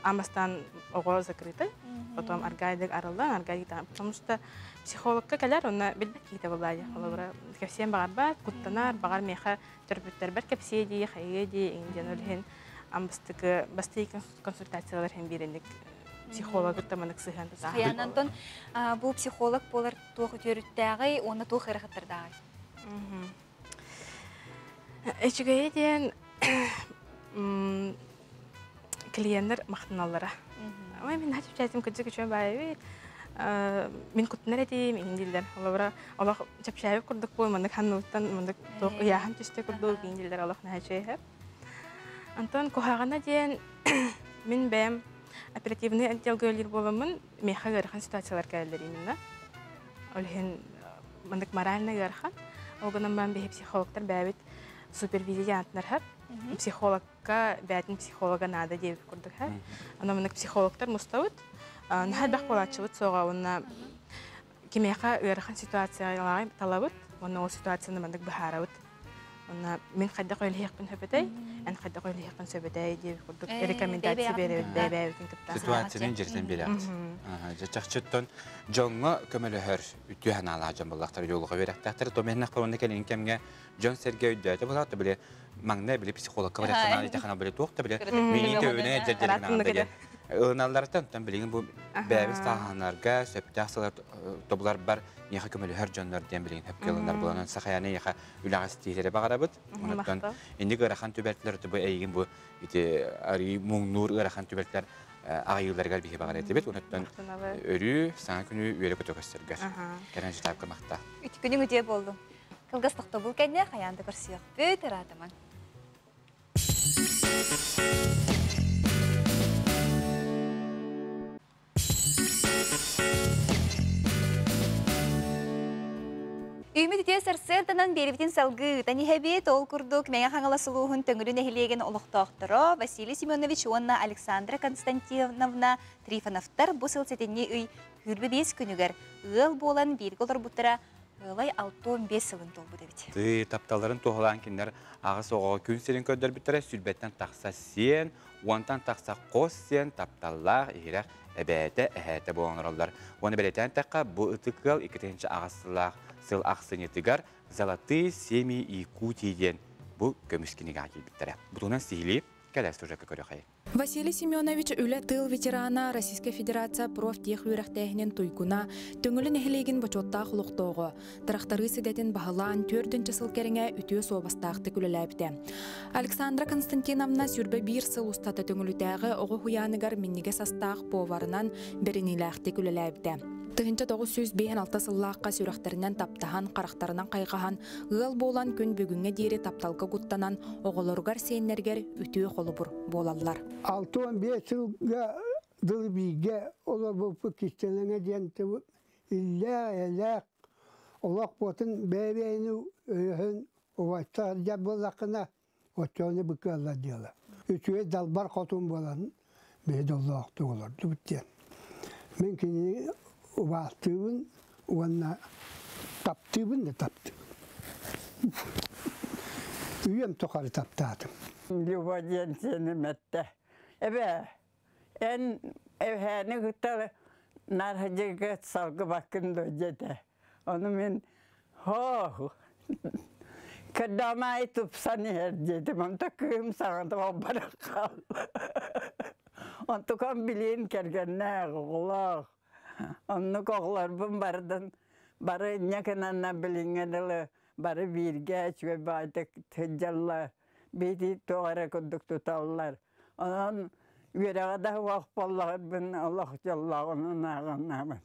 Амастан оҕо закрыты, потом аргайдык арыллан, аргайдык потому что психологка кэлэр, онно билбэт киһитэ буоллаа холобура кэпсиэн баҕарбат, куттанар, баҕар миэхэ төрөппүттэрбэр кэпсиэ дии, хайыа дии, иҥин диэн ол иһин амбастыкы бастыы консультациялар иһин бииринник психологыттан манык сыһыан тутаах.
Хайаан Антон бу психолог буолар туох үтүөрүттээҕий уонна туох ыарахаттардааҕый?
Үчүгэйэ диэн клиеннэр махтаналлара. Ой, мин наһаа чэпчээтим, кырдьык үчүгэй баайбыт. Мин куттанар этим, иҥин дииллэр. Олобура, олох чэпчээбит курдук буол, маннык ханныгыттан маннык туох ыйааһын түстэ курдук иҥин дииллэр, олох наһаа үчүгэй. Антон куһаҕана диэн мин бэйэм оперативный отделга үлэлиир буоламмын, миэхэ ыарахан ситуациялар кэлэллэр именно. Ол иһин маннык морально ыарахан. Ол гынан баран биһи психологтар бэйэбит супервизия диэн Психологка бээтин психолога наада диэбит курдук һэ. Аны маннык психологтар мустабыт. Наһаа элбэх буолааччыбыт суоҕа уонна кимиэхэ ыарахан ситуациялааҕы талабыт уонна ол ситуацияны маннык быһаарабыт. Уонна мин хайдах үлэлиэхпин сөбөтэй, эн хайдах үлэлиэххин сөбөтэй диэбит курдук рекомендация биэрэбит бэйэ-бэйэбитин кытта.
Ситуацияны дьиэртэн биэрэҕит. Чахчыттан дьоҥҥо көмөлөһөр үтүө санаалаах дьон буоллахтар, йолуга үөрэхтээхтэр. То мэннэх уонна кэлин кэмҥэ дьон-сэргэ өйдөөтө буолаат, били маҥнай били психологка барыахтанаан итэхана били туох да били миин төбүнэ дьэрдэрин деген ылыналлартан тан билигин бу бэйэбит сааһанарга сөптөөх сылар тобуларбар миэхэ көмөлөһөр дьоннор диэн билигин хөпкө ылынар буолан сахаяны яха үлэҕэ ситиһиилэри баҕарабыт. Онуттан инник ыарахан түбэлтэлэр бу эйигин бу ити арыы муҥнуур ыарахан түбэлтэлэр аҕайыыларыгар биһи баҕар этибит. Онуттан өрүү саҥа күнү үөрэ көтө көстөргөр. Кэрэн житапка махта.
Үтү күнүҥ үтүө буоллун. Кылгас тохтобул кэннэ хайаан да көрсүөхпүт, ыраатамаҥ. Үүмүт үтүө сарсыарданан биэрибитин салгыы ыытан иһэбит. Ол курдук Мэҥэ Хаҥалас улууһун Төҥүлү нэһилиэгин олохтоохторо Василий Семенович уонна Александра Константиновна Трифоновтар бу сыл сэтинньи ый 25 күнүгэр ыал буолан бииргэ олорбуттара Ыалай 65 сылын туолбут эбит.
Тыы тапталларын туһалаан кинилэр аҕыс оҕоҕо күн сирин көрдөрбүттэрэ сүүрбэттэн тахса сиэн, уонтан тахса хос сиэн тапталлаах иһирэх эбээтэ, эһээтэ буолан олороллор. Уонна бэлиэтээн эттэххэ, бу ытык ыал 2008 сыллаах сыл ахсынньытыгар «Золотые семьи Якутии» диэн бу көмүс кинигэҕэ киирбиттэрэ. Бутунан сиһилии кэлэр сюжекка көрүөхэй.
Василий Семенович үлэ тыыл ветерана, Российскай Федерация профтех үөрэхтээһинин туйгуна, Төҥүлү нэһилиэгин бочуоттаах олохтооҕо, тырахтарыыс идэтин баһылаан төрдүнчэ сыл кэриҥэ үтүө суобастаахтык үлэлээбитэ. Александра Константиновна сүүрбэ биир сыл устата Төҥүлүтээҕи оҕо уһуйааныгар минньигэс астаах поварынан бэриниилээхтик үлэлээбитэ. 1956 сыллаахха сүрэхтэринэн таптаһан, харахтарынан хайҕаһан, ыал буолан күн бүгүҥҥэ диэри тапталга куттанан, оҕолоругар, сиэннэригэр үтүө холобур буолаллар.
65 сылга дылы бииргэ олорбуппут кистэлэҥэ диэн иллээх-эйэлээх олох буотун бэйэ-бэйэни өйөһөн убайта сылдьар буоллаххына, оччоҕуна бу кыаллар дьыала. Үчүгэй далбар хотун буолан биһи дьоллоохтук олордубут диэн. Мин кинини убаастыыбын уонна таптыыбын да таптыыбын. Үйэм тухары таптаатым.
Люба диэн сиэним эттэ. Эбээ, эн эбээни кытта наар салгыбаккын дуо диэтэ. Ону мин Һоо, кырдаамаайы тупсан иһэр диэтим, онто кыыһым саҥата баран хаалла. Онтукам билиэн кэргэннээх, оҕолоох. Оннук оҕолорбун барытын бары инньэ гынанна билиҥҥэ дылы. Бары бииргэ үчүгэй баҕайытык сылдьаллар. Биһиги туох эрэ курдук туталлар. Онон үөрэҕэ да суох буоллаҕырбын олох дьоллооҕунан ааҕыннаабын.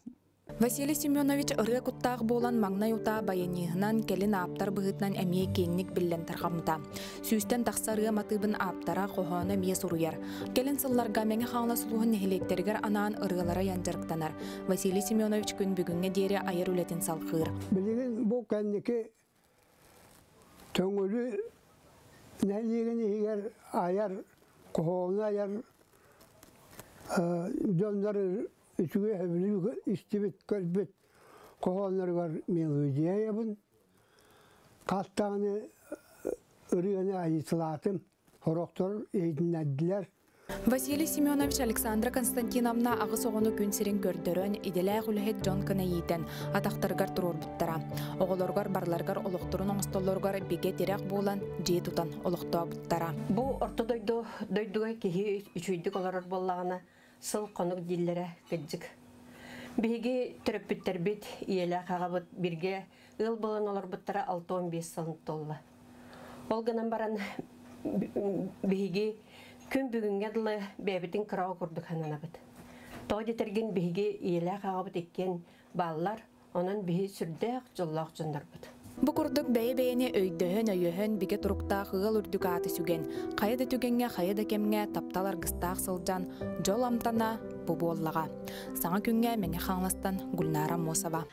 Василий Семенович ырыа куттаах буолан маҥнай утаа баяниһынан, кэлин ааптар быһыытынан эмиэ киэҥник биллэн тарҕаммыта. Сүүстэн тахса ырыа матыыбын ааптара, хоһооно эмиэ суруйар. Кэлин сылларга Мэҥэ Хаҥалас улууһун нэһилиэктэригэр анаан ырыалары айан дьарыктанар. Василий Семенович күн бүгүҥҥэ диэри айар үлэтин салҕыыр.
Билигин бу кэнники Төҥүлү нэһилиэгин иһигэр айар, хоһоону айар дьоннор үчүгэй сөбүлүү истибит, көрбүт хоһоонноругар мелодия айабын. Хас даҕаны ырыаны айытылаатым, сорохтор иһитиннэрдилэр.
Василий Семенович Александра Константиновна аҕыс оҕону күн сирин көрдөрөн, идэлээх үлэһит дьон гына иитэн, атахтарыгар туруорбуттара. Оҕолоругар барыларыгар олохторун оҥостоллоругар бигэ тирэх буолан, дьиэ тутан олохтообуттара.
Бу орто дойду дойдуга киһи үчүгэйдик олорор буоллаҕына, сыл-хонук дииллэрэ кырдьык. Биһиги төрөппүттэрбит, ийэлээх аҕабыт бииргэ ыал буолан олорбуттара 65 сылын туолла. Ол гынан баран биһиги күн бүгүҥҥэ дылы бэйэбитин кыраҕа курдук сананабыт. Тоҕо диэтэргин биһиги ийэлээх аҕабыт иккиэн бааллар, онон биһи сүрдээх дьоллоох дьоннорбут.
Бу курдук бэйэ-бэйэни өйдөһөн, өйөһөн, бигэ туруктаах ыал үрдүк ааты сүгэн, хайа да түгэҥҥэ, хайа да кэмҥэ таптал аргыстаах сылдьан, дьол амтана бу буоллаҕа. Саҥа күҥҥэ Мэҥэ Хаҥаластан Гульнара Мосова.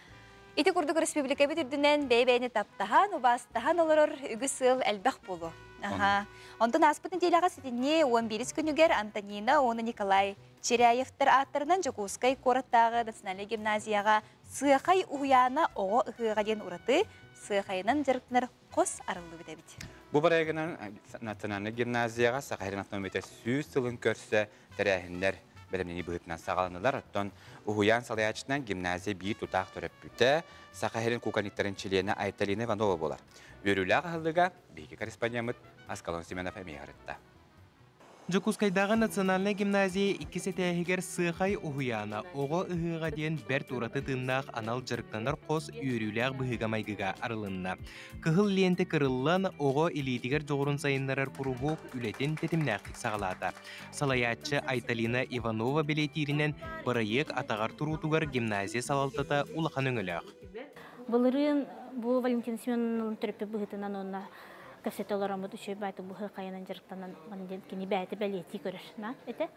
Ити курдук республикабыт үрдүнэн бэйэ-бэйэни таптаһан, убаастаһан олорор үгүс ыал элбэх буолуо. Аха. Онтон ааспыт нэдиэлэҕэ сэтинньи 11 күнүгэр Антонина уонна Николай Чиряевтар ааттарынан Дьокуускай куораттааҕы национальнай гимназияҕа Сыахай уһуйаана оҕо ыһыаҕа диэн ураты сыахайынан дьарыктанар хос арыллыбыт эбит.
Бу бырайыагынан национальнай гимназияҕа Саха сирин автономията 100 сылын көрсө тэрээһиннэр бэлэмнэнии быһыытынан саҕаланылар. Оттон уһуйаан салайааччытынан гимназия биир тутаах төрөппүтэ, Саха сирин кукольниктарын чилиэнэ Айталина Иванова буолар. Үөрүүлээх аһыллыга биһиги корреспондеммыт Аскалон Семенов эмиэ ыһырытта.
Дьокуускайдааҕы национальнай гимназия иккис этээһигэр Сыахай уһуйаана оҕо ыһыаҕа диэн бэрт ураты тыыннаах анал дьарыктанар хос үөрүүлээх быһыыга-майгыга арылынна. Кыһыл лиэнтэ кырыллан, оҕо илиитигэр дьоҕурун сайыннарар куруһуок үлэтин тэтимнээхтик саҕалаата. Салайааччы Айталина Иванова бэлиэтииринэн, бырайыак атаҕар туруутугар гимназия салалтата улахан өҥөлөөх.
Былырыын бу Валентина Семеновна төрөппүт быһыытынан уонна кэпсэтэ олороммут үчүгэй баайдык быһыы хайанан дьарыктанан маны диэн кини бэйэтэ бэлиэтии көрөр на этэ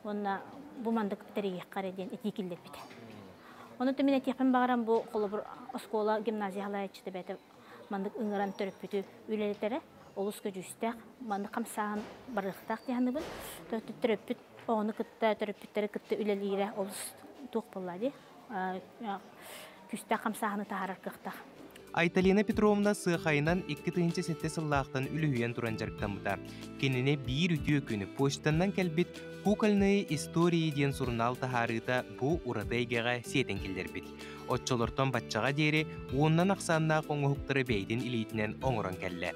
уонна бу мандык тэрийиэххэ эрэ диэн этии киллэрбитэ. Ону мин этиэхпин баҕарам бу холобур оскуола гимназия салайааччыта бэйэтэ маннык ыҥыран төрөппүтү үлэлэтэрэ олус көдьүүстээх маннык хамсааһын барыахтаах дии саныыбын. Төрөппүт оҕону кытта төрөппүттэри кытта үлэлиирэ олус туох буолла дии күүстээх хамсааһыны таһаарар кыахтаах.
Айталина Петровна сыахайынан 2007 сыллаахтан үлүһүйэн туран дьарыктаммыта. Кинини биир үтүө күн почтаннан кэлбит «Кукольные истории» диэн сурунаал таһаарыыта бу ураты эйгэҕэ сиэтэн киллэрбит. Оччолортон баччаҕа диэри уонунан ахсааннаах оҥоһуктары бэйэтин илиитинэн оҥорон кэллэ.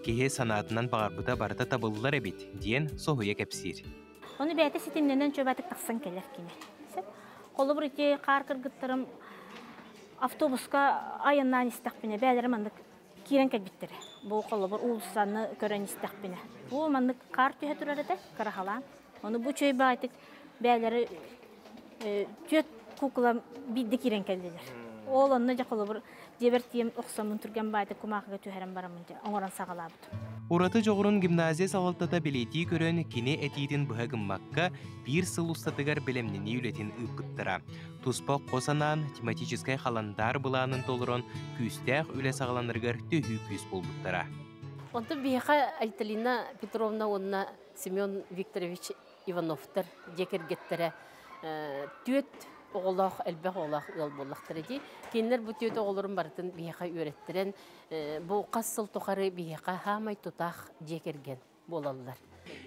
Киһи санаатынан баҕарбыта барыта табыллар эбит, диэн соһуйа кэпсиир.
Ону бэйэтэ ситимнэнэн чөбөтүк тахсан кэлэр кини. Холобур ити хаар кыргыттарым автобуска айаннаан истэхпинэ бээлэрэ маннык киирэн кэлбиттэрэ. Бу холобур уулуссаны көрөн истэхпинэ. Бу маннык хаар түһэ турар этэ, кырахалаан. Ону бу үчүгэй баҕайытык бээлэри түөрт куукула биирдэ киирэн кэллилэр. Ол онно дьэ холобур дьиэбэр тиийэн охсоммун түргэн баайдык кумаахыга түһэрэн бараммын дьэ оҥорон саҕалаабытым.
Ураты дьоҕурун гимназия салалтата бэлиэтии көрөн, кини этиитин быһа гыммакка, биир сыл устатыгар бэлэмнэнии үлэтин ыыппыттара. Туспа хос анаан, тематическай халандаар былаанын толорон, күүстээх үлэ саҕаланарыгар төһүү күүс буолбуттара.
Онтон биһиэхэ Айталина Петровна уонна Семен Викторович Ивановтар дьиэ кэргэттэрэ түөрт оҕолоох, элбэх оҕолоох ыал буоллахтара дии. Кинилэр бу түөрт оҕолорун барытын биһиэхэ үөрэттэрэн, бу хас сыл тухары биһиэхэ хаамай тутаах дьиэ кэргэн буолаллар.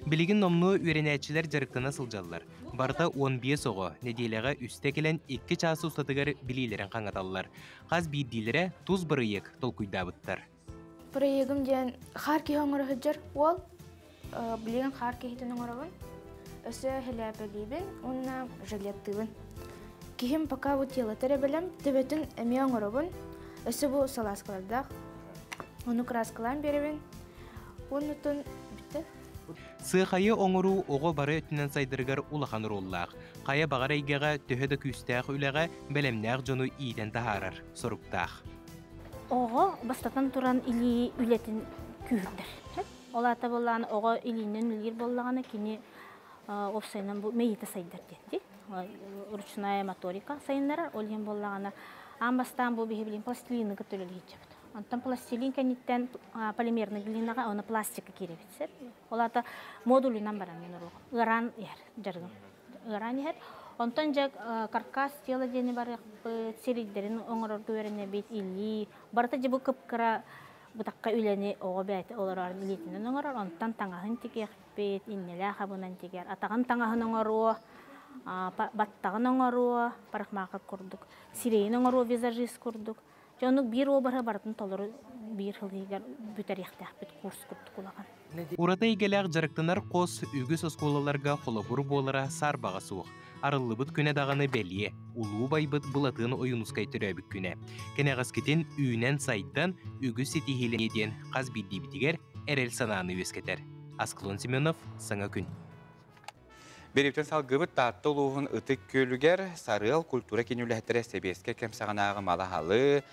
Билигин номнуо үөрэнээччилэр дьарыктана сылдьаллар. Барыта 15 оҕо нэдиэлэҕэ үстэ кэлэн икки чаас устатыгар билиилэрин хаҥаталлар. Хас биирдиилэрэ тус бырайыак толкуйдаабыттар.
Бырайыагым диэн хаар киһи оҥоро сылдьар уол. Билигин хаар киһитин оҥоробун. Өссө хэлээпэлиибин уонна жилеттыыбын. Киһим пока бу тело эрэ бэлэм, төбөтүн эмиэ оҥоробун. Өссө бу салааскалардаах. Ону краскалаан биэрэбин. Оннутун бүттэ.
Сыахайы оҥоруу оҕо бары өттүнэн сайдарыгар улахан оруоллаах. Хайа баҕар эйгэҕэ төһө да күүстээх үлэҕэ бэлэмнээх дьону иитэн таһаарар соруктаах.
Оҕо бастатан туран илии үлэтин күүһүрдэр. Ол аата буоллаҕына оҕо илиинэн үлэлиир буоллаҕына кини уопсайынан бу мэйиитэ сайдар диэн дии. Ручная моторика сайыннарар. Ол иһин буоллаҕына аан бастаан бу биһи билин пластилины кытта үлэлиһиччэбит. Онтон пластилин кэнниттэн полимерный глинаҕа оны пластика киирэбит сеп. Ол аата модулунан баран мен уруок. Ыараан иһэр дьарыгым. Ыараан иһэр. Онтон дьэ каркас тела диэни барыахпыт, сирийдэрин оҥорорго үөрэнэбит, илии. Барыта дьэ бу кып-кыра бытахха үлэни оҕо бэйэтэ олорор илиитинэн оҥорор. Онтон таҥаһын тигиэхпит, иннэлээх абынан тигэр, атаҕын таҥаһын оҥоруо, баттаҕын оҥоруо, парикмахер курдук, сирэйин оҥоруо визажист курдук. Дьэ оннук биир обраһы барытын толору биир сыл иһигэр бүтэриэхтээхпит курс курдук улахан.
Ураты эйгэлээх дьарыктанар хос үгүс оскуолаларга холобур буолара саарбаҕа суох. Арыллыбыт күнэ даҕаны бэлиэ, улуу байбыт Былатыан Ойуунускай төрөөбүт күнэ. Кэнэҕэскитин үүнэн-сайдан, үгүс ситиһиилэниэ диэн хас биирдиибитигэр эрэл санааны үөскэтэр. Асклон Семенов, Саҥа күн.
Бирииптэн салгыбыт Таатта улууһун Ытык Күөлүгэр Сарыал культура киин үлэһиттэрэ сэбиэскэй кэм саҕанааҕы малы-халы,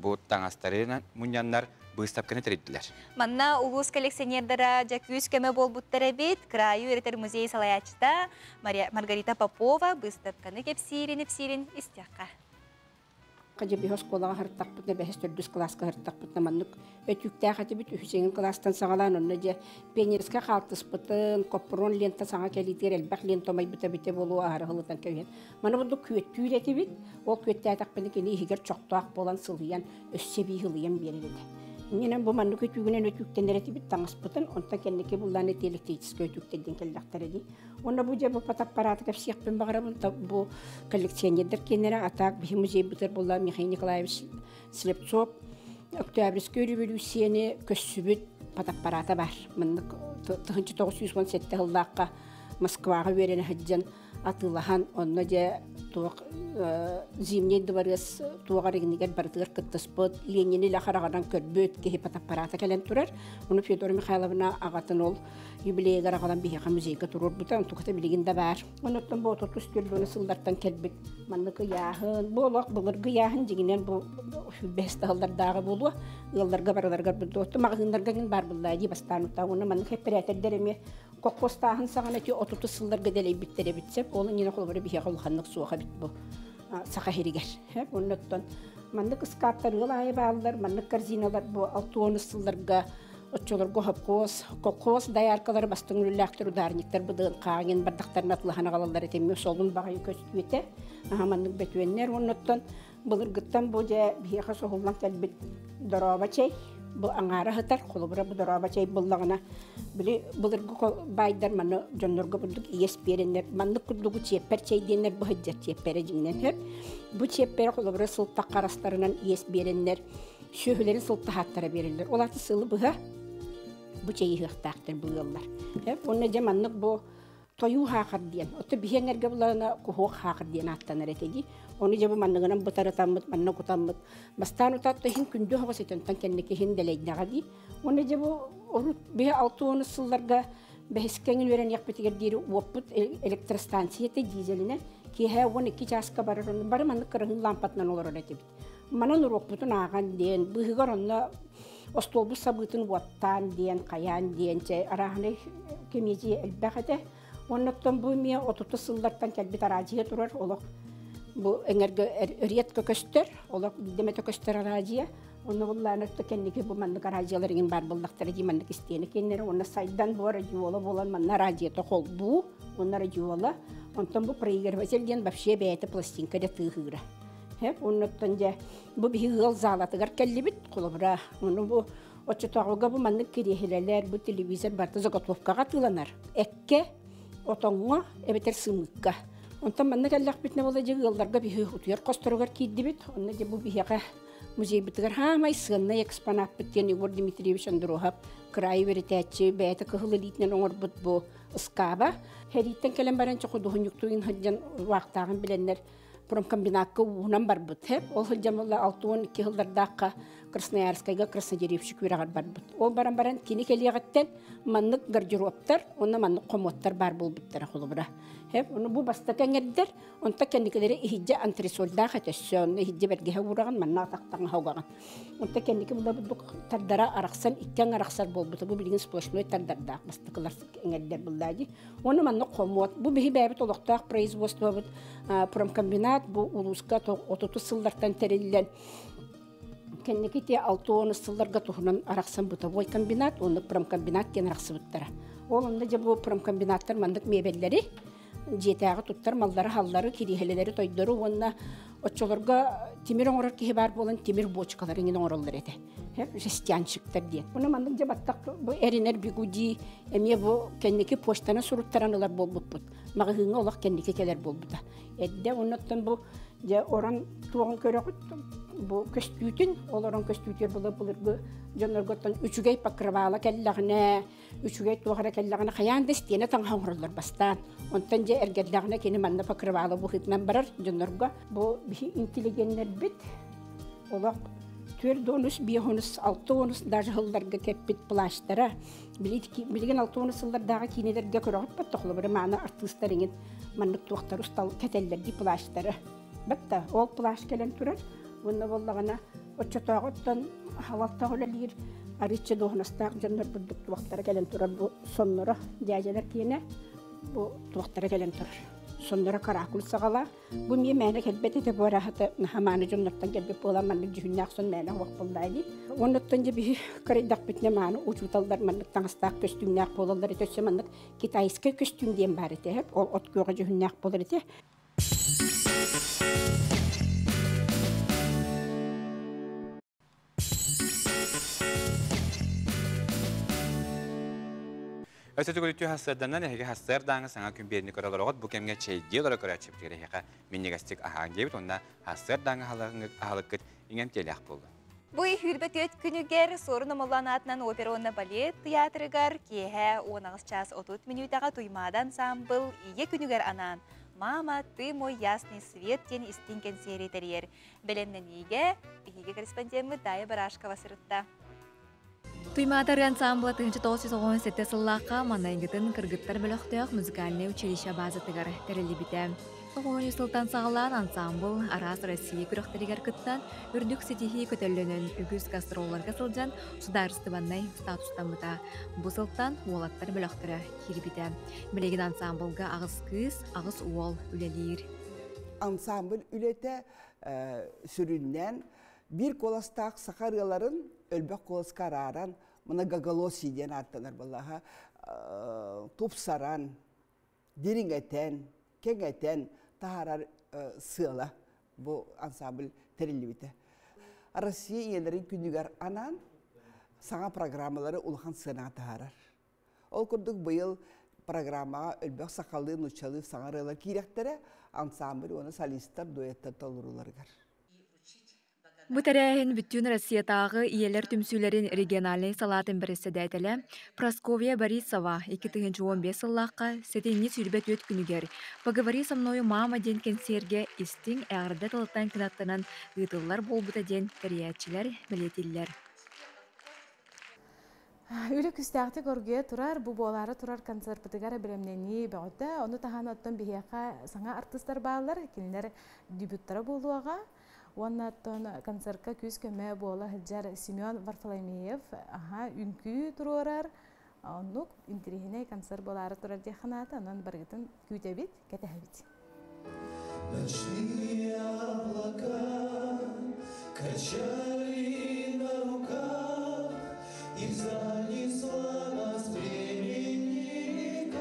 бу таҥастары мунньаннар быыстапканы тэрийдилэр.
Манна улуус коллекционердара дьэ күүс-көмө буолбуттар эбит. Кыраайы үөрэтэр музей салайааччыта Маргарита Попова быыстапканы кэпсиирин-ипсиирин истиэххэ.
Хадьа биһи оскуолаҕа сырыттахпытына бэһис төрдүс кылааска сырыттахпытына маннык өтүүктээх этибит үһүс кылаастан саҕалаан онно дьэ пионерскай хаалтыспытын коппурон лента саҥа кэлиитигэр элбэх лента умайбыта эбитэ буолуо аһары ылытан кэбиһэн маны бурдук күөттүүр этибит ол күөттээтэхпинэ кини иһигэр чохтоох буолан сылыйан өссө эбии ылыйан биэрэр этэ Иннинэн бу маннык өтүүгүнэн өтүүктэнэр этибит таҥаспытын онтон кэнники буллаан эти электрическэй өтүүктэрдин кэллэхтэрэ дии Уонна бу дьэ бу фотоаппараты кэпсиэхпин баҕарабын. Бу коллекционердар киэннэрэ атаак биһи музейбытыгар буолла Михаил Николаевич Слепцов Октябрьскай революцияны көссүбүт фотоаппарата бар. Маннык 1917 сыллаахха Москваҕа үөрэнэ сылдьан атыылаһан онно дьэ туох Зимний дворец туоҕар игинигэр барытыгар кыттыспыт, Ленини илэ хараҕынан көрбүт киһи фотоаппарата кэлэн турар. Ону Федора Михайловна аҕатын ол юбилейыгар аҕалан биһиэхэ музейга туруорбута, онтуката билигин да баар. Онуттан бу отутус түөрт сыллартан кэлбит маннык ыйааһын, бу олох былыргы ыйааһын дьиҥинэн бу сүүрбэһис сыллардааҕы буолуо. Ыалларга барыларыгар бу маҕаһыыннарга гин баар буллаа дии бастаан утаа. Уонна маннык эппэрээтэрдэр эмиэ колхозтааһын саҕана ити отутус сылларга дэлэйбиттэр эбит сөп. Ол иннинэ холобура биһиэхэ улаханнык суох эбит бу саха сиригэр. Оннуттан маннык ыскааптар ыал аайы бааллар, маннык корзиналар бу 60 сылларга Оччолорго хопкуос, колхоз дояркалары бастыҥ үлэлээхтэр ударниктар быдыын хааҥын бардахтарына атлаһан аҕалаллар этэ солун баҕайы көстүөтэ. Аха маннык бөтүөннэр оннуттан былыргыттан бу дьэ биһиэхэ соһуллан кэлбит дороба чэй бу аҥаара сытар холобура бу дороба чэй буллаҕына били былыргы баайдар маны дьоннорго бурдук иэс биэрэннэр маннык курдугу чиэппэр чэй диэннэр бу сылдьар чиэппэрэ дьиҥинэн сөп бу чиэппэрэ холобура сылтах харастарынан иэс биэрэннэр сүөһүлэрин сылтаһааттара биэрэллэр. Ол аата сылы быһа бу чэйи ыһыахтаахтар бу ыаллар. Уонна дьэ маннык бу тойуу хаахар диэн. Отто биһиэҥэргэ булана куһуок хаахар диэн ааттанар этэ дии. Ону дьэ бу манныгынан бытарытаммыт, манна кутаммыт. Бастаан утаатта иһин күндү оһоҕос этэ, кэнники иһин дэлэйдэҕэ дии. Уонна дьэ бу урут биһи 60 сылларга бэһискэҥин үөрэниэхпитигэр диэри уоппут электростанция этэ дизелинэн киэһэ 12 чааска барар, бары маннык кыраһыын лампатынан олорор этибит. Манан уруокпутун ааҕан диэн, быыһыгар онно остуолбут сабыытын уоттаан диэн, хайаан диэн, чэ, арааһынай кэмиэдьийэ элбэх этэ. Оннуттан бу эмиэ отутус сыллартан кэлбит араадьыйа турар, олох бу эҥэргэ редко көстөр, олох биирдэ көстөр араадьыйа. Онно буллаан өттө кэнники бу маннык араадьыйалар иҥин баар буоллахтара дии маннык истиэнэ киэннэрэ уонна сайдан бу радиола буолан манна араадьыйата холбуу уонна радиола. Онтон бу проигрыватель диэн вообще бэйэтэ пластинка да тыаһыыра. Оннуттан дьэ бу биһи ыал залатыгар кэллибит холобура ону бу оччотооҕуга бу маннык кириэһилэлэр бу телевизор барыта заготовкаҕа атыыланар эккэ отоҥҥо эбэтэр сымыыкка онтон манна кэллэхпитинэ буола дьэ ыалларга биһи утуйар хосторугар киирдибит онно дьэ бу биһиэхэ музейбытыгар хаамай сыаннай экспонаппыт диэн Егор Дмитриевич Андрохов кыраайы үөрэтээччи бэйэтэ кыһыл илиитинэн оҥорбут бу ыскааба хэрииттэн кэлэн баран чохудуһунньуктуйун сылдьан ураахтааҕын билэннэр Промкомбинатка уунан барбыт. Ол сылдьан буолла 62 сыллардаахха Красноярскайга краснодеревщик үөрэҕэр барбыт. Ол баран баран кини кэлиэҕиттэн маннык гардеробтар уонна маннык хомуоттар баар буолбуттара холобура. Ону бу бастакы эҥэрдэр, онто кэнникилэри иһиддьэ антресольдаах этэ өссө, онно иһиддьэ бэргэһэ уураҕын, манна атахтаҥаһа угаҕын. Онто кэнники булабыт бу тардара арахсан, икки аҥ арахсар буолбута. Бу билигин сплошной тардардаах бастакылар эҥэрдэр буллаа дии. Уонна маннык хомуот. Бу биһи бэйэбит олохтоох производствобыт промкомбинат бу улууска 30 сыллартан тэриллэн кэнники те 60 сылларга туһунан арахсан бытовой комбинат уонна промкомбинат диэн арахсыбыттара. Ол онно дьэ бу промкомбинаттар маннык миэбэллэри дьиэтээҕи туттар маллары-халлары, кириэһилэлэри, тойдору уонна оччолорго тимир оҥорор киһи баар буолан тимир буочукалары иҥин оҥороллор этэ. Жестянщиктар диэн. Уонна маннык дьэ баттах бу эринэр бигуди эмиэ бу кэнники почтаны суруттаран ылар буолбуппут. Маҕаһыыҥҥа олох кэнники кэлэр буолбута. Эрдэ оннуттан бу дьэ орон туоҕун көрөҕүт бу көстүүтүн, ол орон көстүүтүгэр была былыргы дьоннорготтон үчүгэй покрывала кэллэҕинэ, үчүгэй туох эрэ кэллэҕинэ хайаан да истиэнэ таҥаһа оҥороллор бастаан. Онтон дьэ эргэрдэҕинэ кини манна покрывала быһыытынан барар дьоннорго. Бу биһи интеллигеннэрбит олох 4 онус, 5 онус, 6 онус даже сылларга кэппит плащтара. Билигин 60 сыллардааҕы киинэлэргэ көрөҕүт бат тохлобары мааны артыыстар иҥин маннык туохтар устал кэтэллэр ди плащтары. Батта ол плащ кэлэн турар. Уонна боллаҕына оччотооҕуттан халалтах үлэлиир арыччы дуоһунастаах дьоннор бурдук туохтара кэлэн турар бу сонноро дьээдьэлэр киэнэ бу туохтара кэлэн турар. Сонноро каракуль саҕалаах. Бу миэ мээнэ кэлбэт этэ бу арахата наһамааны дьоннортон кэлбит буолан маннык дьүһүннээх сон мээнэ уох буоллаа дии. Оннуттан дьэ биһи кырайдахпытына мааны учууталлар маннык таҥастаах көстүүмнээх буолаллар этэ өссө маннык китайскай көстүүм диэн баар этэ. Ол от күөҕэ дьүһүннээх буолар этэ.
Өссө төгүлүттүү хассыарданан эһиги хассыардааҥы саҥа күн биэрини көрөлөрөҕүт бу кэмҥэ чэйдии олоро көрөөччүбүтүгэр эһиэхэ минньигэстик аһаан диэбит уонна хассыардааҥы аһылыккыт иҥэмтиэлээх буоллун.
Бу 24 күнүгэр Суорун Омоллоон аатынан опера уонна балет театрыгар киэһэ 18 час 30 мүнүүтэҕэ Туймаада ансаамбыл Ийэ күнүгэр анаан «Мама, ты мой ясный свет» диэн истиҥ кэнсиэри тэрийэр. Бэлэмнэниигэ биһиги корреспондеммыт Дая Барашкова сырытта.
Туймаада ырыа ансаамбыла 1997 сыллаахха манайгытын кыргыттар бөлөхтөөх музыкальнай училище базатыгар тэриллибитэ. 93 сылтан саҕалаан ансаамбыл араас Россия күрэхтэригэр кыттан, үрдүк ситиһии көтөллөнөн үгүс гастролларга сылдьан судаарыстыбаннай статустаммыта. Бу сылтан уолаттар бөлөхтөрө киирбитэ. Билигин ансаамбылга аҕыс кыыс, аҕыс уол үлэлиир.
Ансамбль үлэтэ сүрүннээн биир куоластаах саха ырыаларын өлбөх куоласка арааран многоголосие диэн ааттанар буоллаха тупсаран, дириҥэтэн, кэҥэтэн таһаарар сыала бу ансамбль тэриллибитэ. Россия ийэлэрин күнүгэр анаан саҥа программалары улахан сыанаҕа таһаарар. Ол курдук быйыл программаҕа өлбөх сахалыы, нууччалыы саҥа ырыалар киирэхтэрэ ансамбль уонна солисттар дуэттар толорууларыгар.
Бу тэрээһин бүттүүн Россиятааҕы ийэлэр түмсүүлэрин региональнай салаатын бэрэссэдээтэлэ Прасковья Борисова 2015 сыллаахха сэтинньи 24 күнүгэр «Поговори со мною, мама» диэн кэнсиэргэ истиҥ эҕэрдэ тылыттан кынаттанан ыытыллар буолбута диэн тэрийээччилэр бэлиэтииллэр.
Үлэ күстээхтик оргуйа турар, бу буолаары турар концертпытыгар бэлэмнэнии бөҕөтө. Ону таһынан оттон биһиэхэ саҥа артыыстар бааллар, кинилэр дебюттара буолуоҕа. Уонна оттон концертка күүс-көмө буола сылдьар Семен Варфоломеев аха үҥкүү туруорар. Оннук интэриэһинэй концерт буолаары турар диэххэ онон барыгытын күүтэбит, кэтэһэбит.
Ночные облака качали на руках, И занесла нас времени река.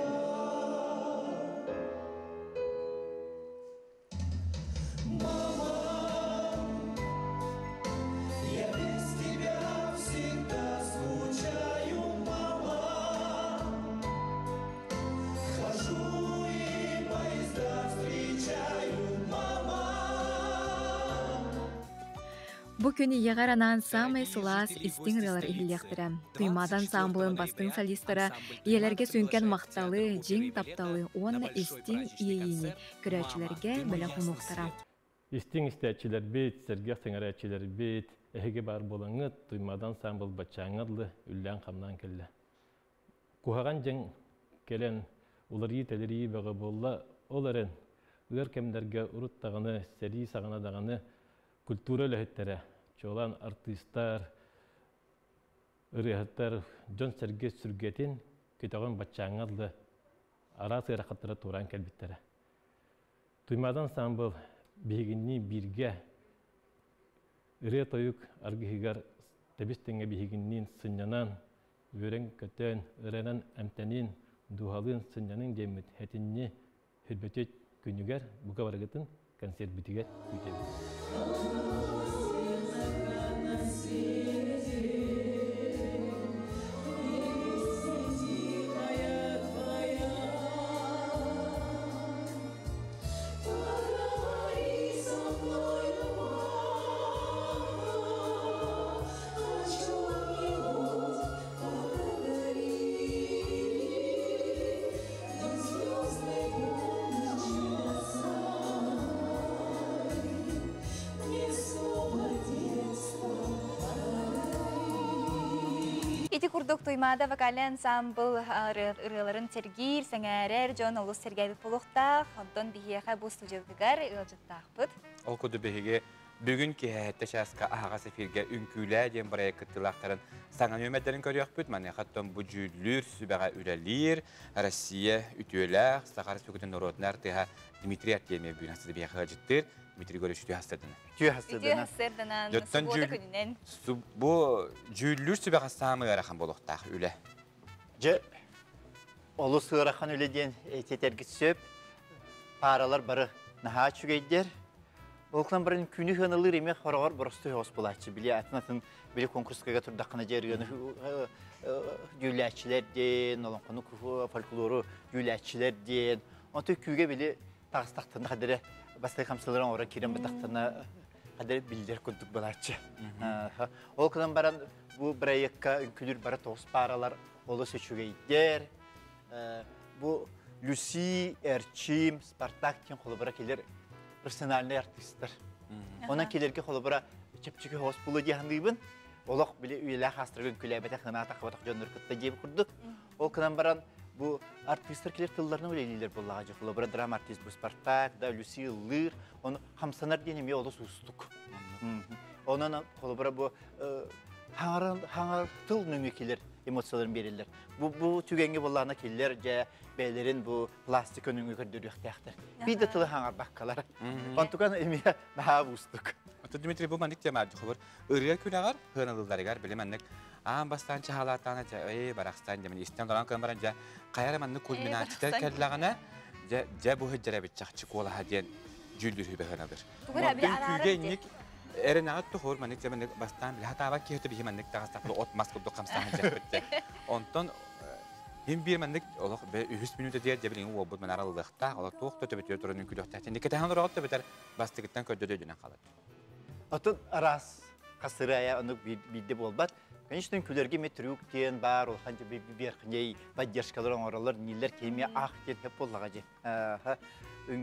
Мама, я без тебя всегда скучаю, мама. Хожу и поезда встречаю, мама.
Бу күн ийэҕэр анаан саамай сылаас истиҥ ырыалар иһиллиэхтэрэ. Туймаада ансаамбылын бастыҥ солистара ийэлэргэ сүҥкэн махталы, дьиҥ тапталы уонна истиҥ иэйиини көрөөччүлэргэ бэлэх уунуохтара.
Истиҥ истээччилэрбит, сэргэх сэҥэрээччилэрбит, эһиги баар буолаҥҥыт, Туймаадан ансаамбыл баччааҥҥа дылы үллээн-хамнаан кэллэ. Куһаҕан дьаҥ кэлэн уларыйыы-тэлэрийии бөҕө буолла, ол эрэн ыар кэмнэргэ урут даҕаны, сэрии саҕана даҕаны культура үлэһиттэрэ, чуолаан артыыстар, ырыаһыттар дьон-сэргэ сүргэтин көтөҕөн баччааҥҥа дылы араас ыарахаттары туораан кэлбиттэрэ. Туймаадан ансаамбыл биһигиннии бииргэ ырыа-тойук аргыһыгар тэбис-тэҥҥэ биһигинниин сынньанан, үөрэн-көтөн, ырыанан эмтэниин, дууһалыын сынньаныҥ диэммит этинни Хүрбөтүт күнүгэр бука барыгытын концертбитигэр күүтэбит.
Ити курдук Туймаада вокальнай ансаамбыл ырыаларын сэргиир, сэҥээрэр дьон олус сэргээбит буолуохтаах. Онтон биһиэхэ бу студиябытыгар ыалдьыттаахпыт.
Ол курдук биһиги Бүгүн киэһэ чааска аһаҕас эфиргэ Үҥкүүлээ диэн бырайыак кыттыылаахтарын саҥа нүөмэрдэрин көрүөхпүт. Маныаха оттон бу дьүүллүүр сүбэҕэ үлэлиир Россия үтүөлээх Саха Республикатын норуотун артыыһа Дмитрий Артемьев бүгүн астыды биһиэхэ ыалдьыттыыр. Дмитрий Григорьевич үтүө хастырдынан.
Үтүө хастырдынан.
Үтүө хастырдынан. Суббота күнүнэн.
Бу дьүүллүүр сүбэҕэ саамай ыарахан буолуохтаах үлэ.
Дьэ, олус ыарахан үлэ диэн этэргит сөп. Пааралар бары наһаа үчүгэйдэр. Ол гынан баран күнү хыаналыыр эмиэ хороҕор боростуой оҕус буолааччы. Били атын-атын били конкурскага турдаххына дьэ ырыаны дьүүллээччилэр диэн, олоҥхону фольклору дьүүллээччилэр диэн. Онтон күүгэ били таҕыстахтарына хадары бастакы хамсаларын оҥорон киирэн бардахтарына хадары биллэр курдук буолааччы. Ол гынан баран бу бырайыакка үҥкүүлүүр бары тоҕус пааралар олус үчүгэйдэр. Бу Люси, Эрчим, Спартак диэн холобура кэлэр профессиональный артистар. Онон кэлэргэ холобура чэпчэки хоос булу дии саныыбын. Олох били үйэлээх аастарга үҥкүүлээбэтэх, ынаатах хабатах дьоннор кытта диэбит курдук. Ол гынан баран бу артистар кэлэр тылларынан үлэлииллэр буоллаҕа дьэ. Холобура драма артист бу Спартак, да Люси ыллыыр, ону хамсанар диэн эмиэ олус уустук. Онон холобура бу хаҥар тыл нөҥүө кэлэр эмоцияларын биэрэллэр. Бу бу түгэҥҥэ буоллаҕына кинилэр дьэ бэйэлэрин бу пластик өнүҥү көрдөрүөхтээхтэр. Биир да тылы хаҥарбаккалар. Онтукан эмиэ наһаа уустук.
Оттон Дмитрий бу маннык тема дьохобор ырыа күнэҕэр хыаналыыларыгар били маннык аан бастаан чаһалаатаана дьэ эй барахсан дьэ истэн олорон көн баран дьэ хайа эрэ маннык кульминация кэллэҕинэ дьэ дьэ бу сылдьар чахчы куолаһа диэн дьүүллүүр сүбэ хыаналыр. Күүгэ инник эрэнэҕит тухур маннык дьэ маннык бастаан билэ хатаабат киһи биһи маннык таҕыстахпыт от мас курдук хамсааһын дьэппит онтон Хим биир маннык олох үһүс мүнүүтэ диэр дьэ билиҥҥи уолбут манаар аллыахтаах, олох туох да төбөтүгэр туран үҥкүүлүөхтээх. Инникки тэһэн олороҕут төбөтөр бастыгыттан көрдөдө өйдөнөн хаалар.
Отун араас хасырая онук биирдэ буолбат. Конечно, үҥкүүлэргэ эмиэ трюк диэн баар, улахан верхней поддержкалар оҥороллор, ниллэр киһи ах диэн хөп буоллаҕа дьи.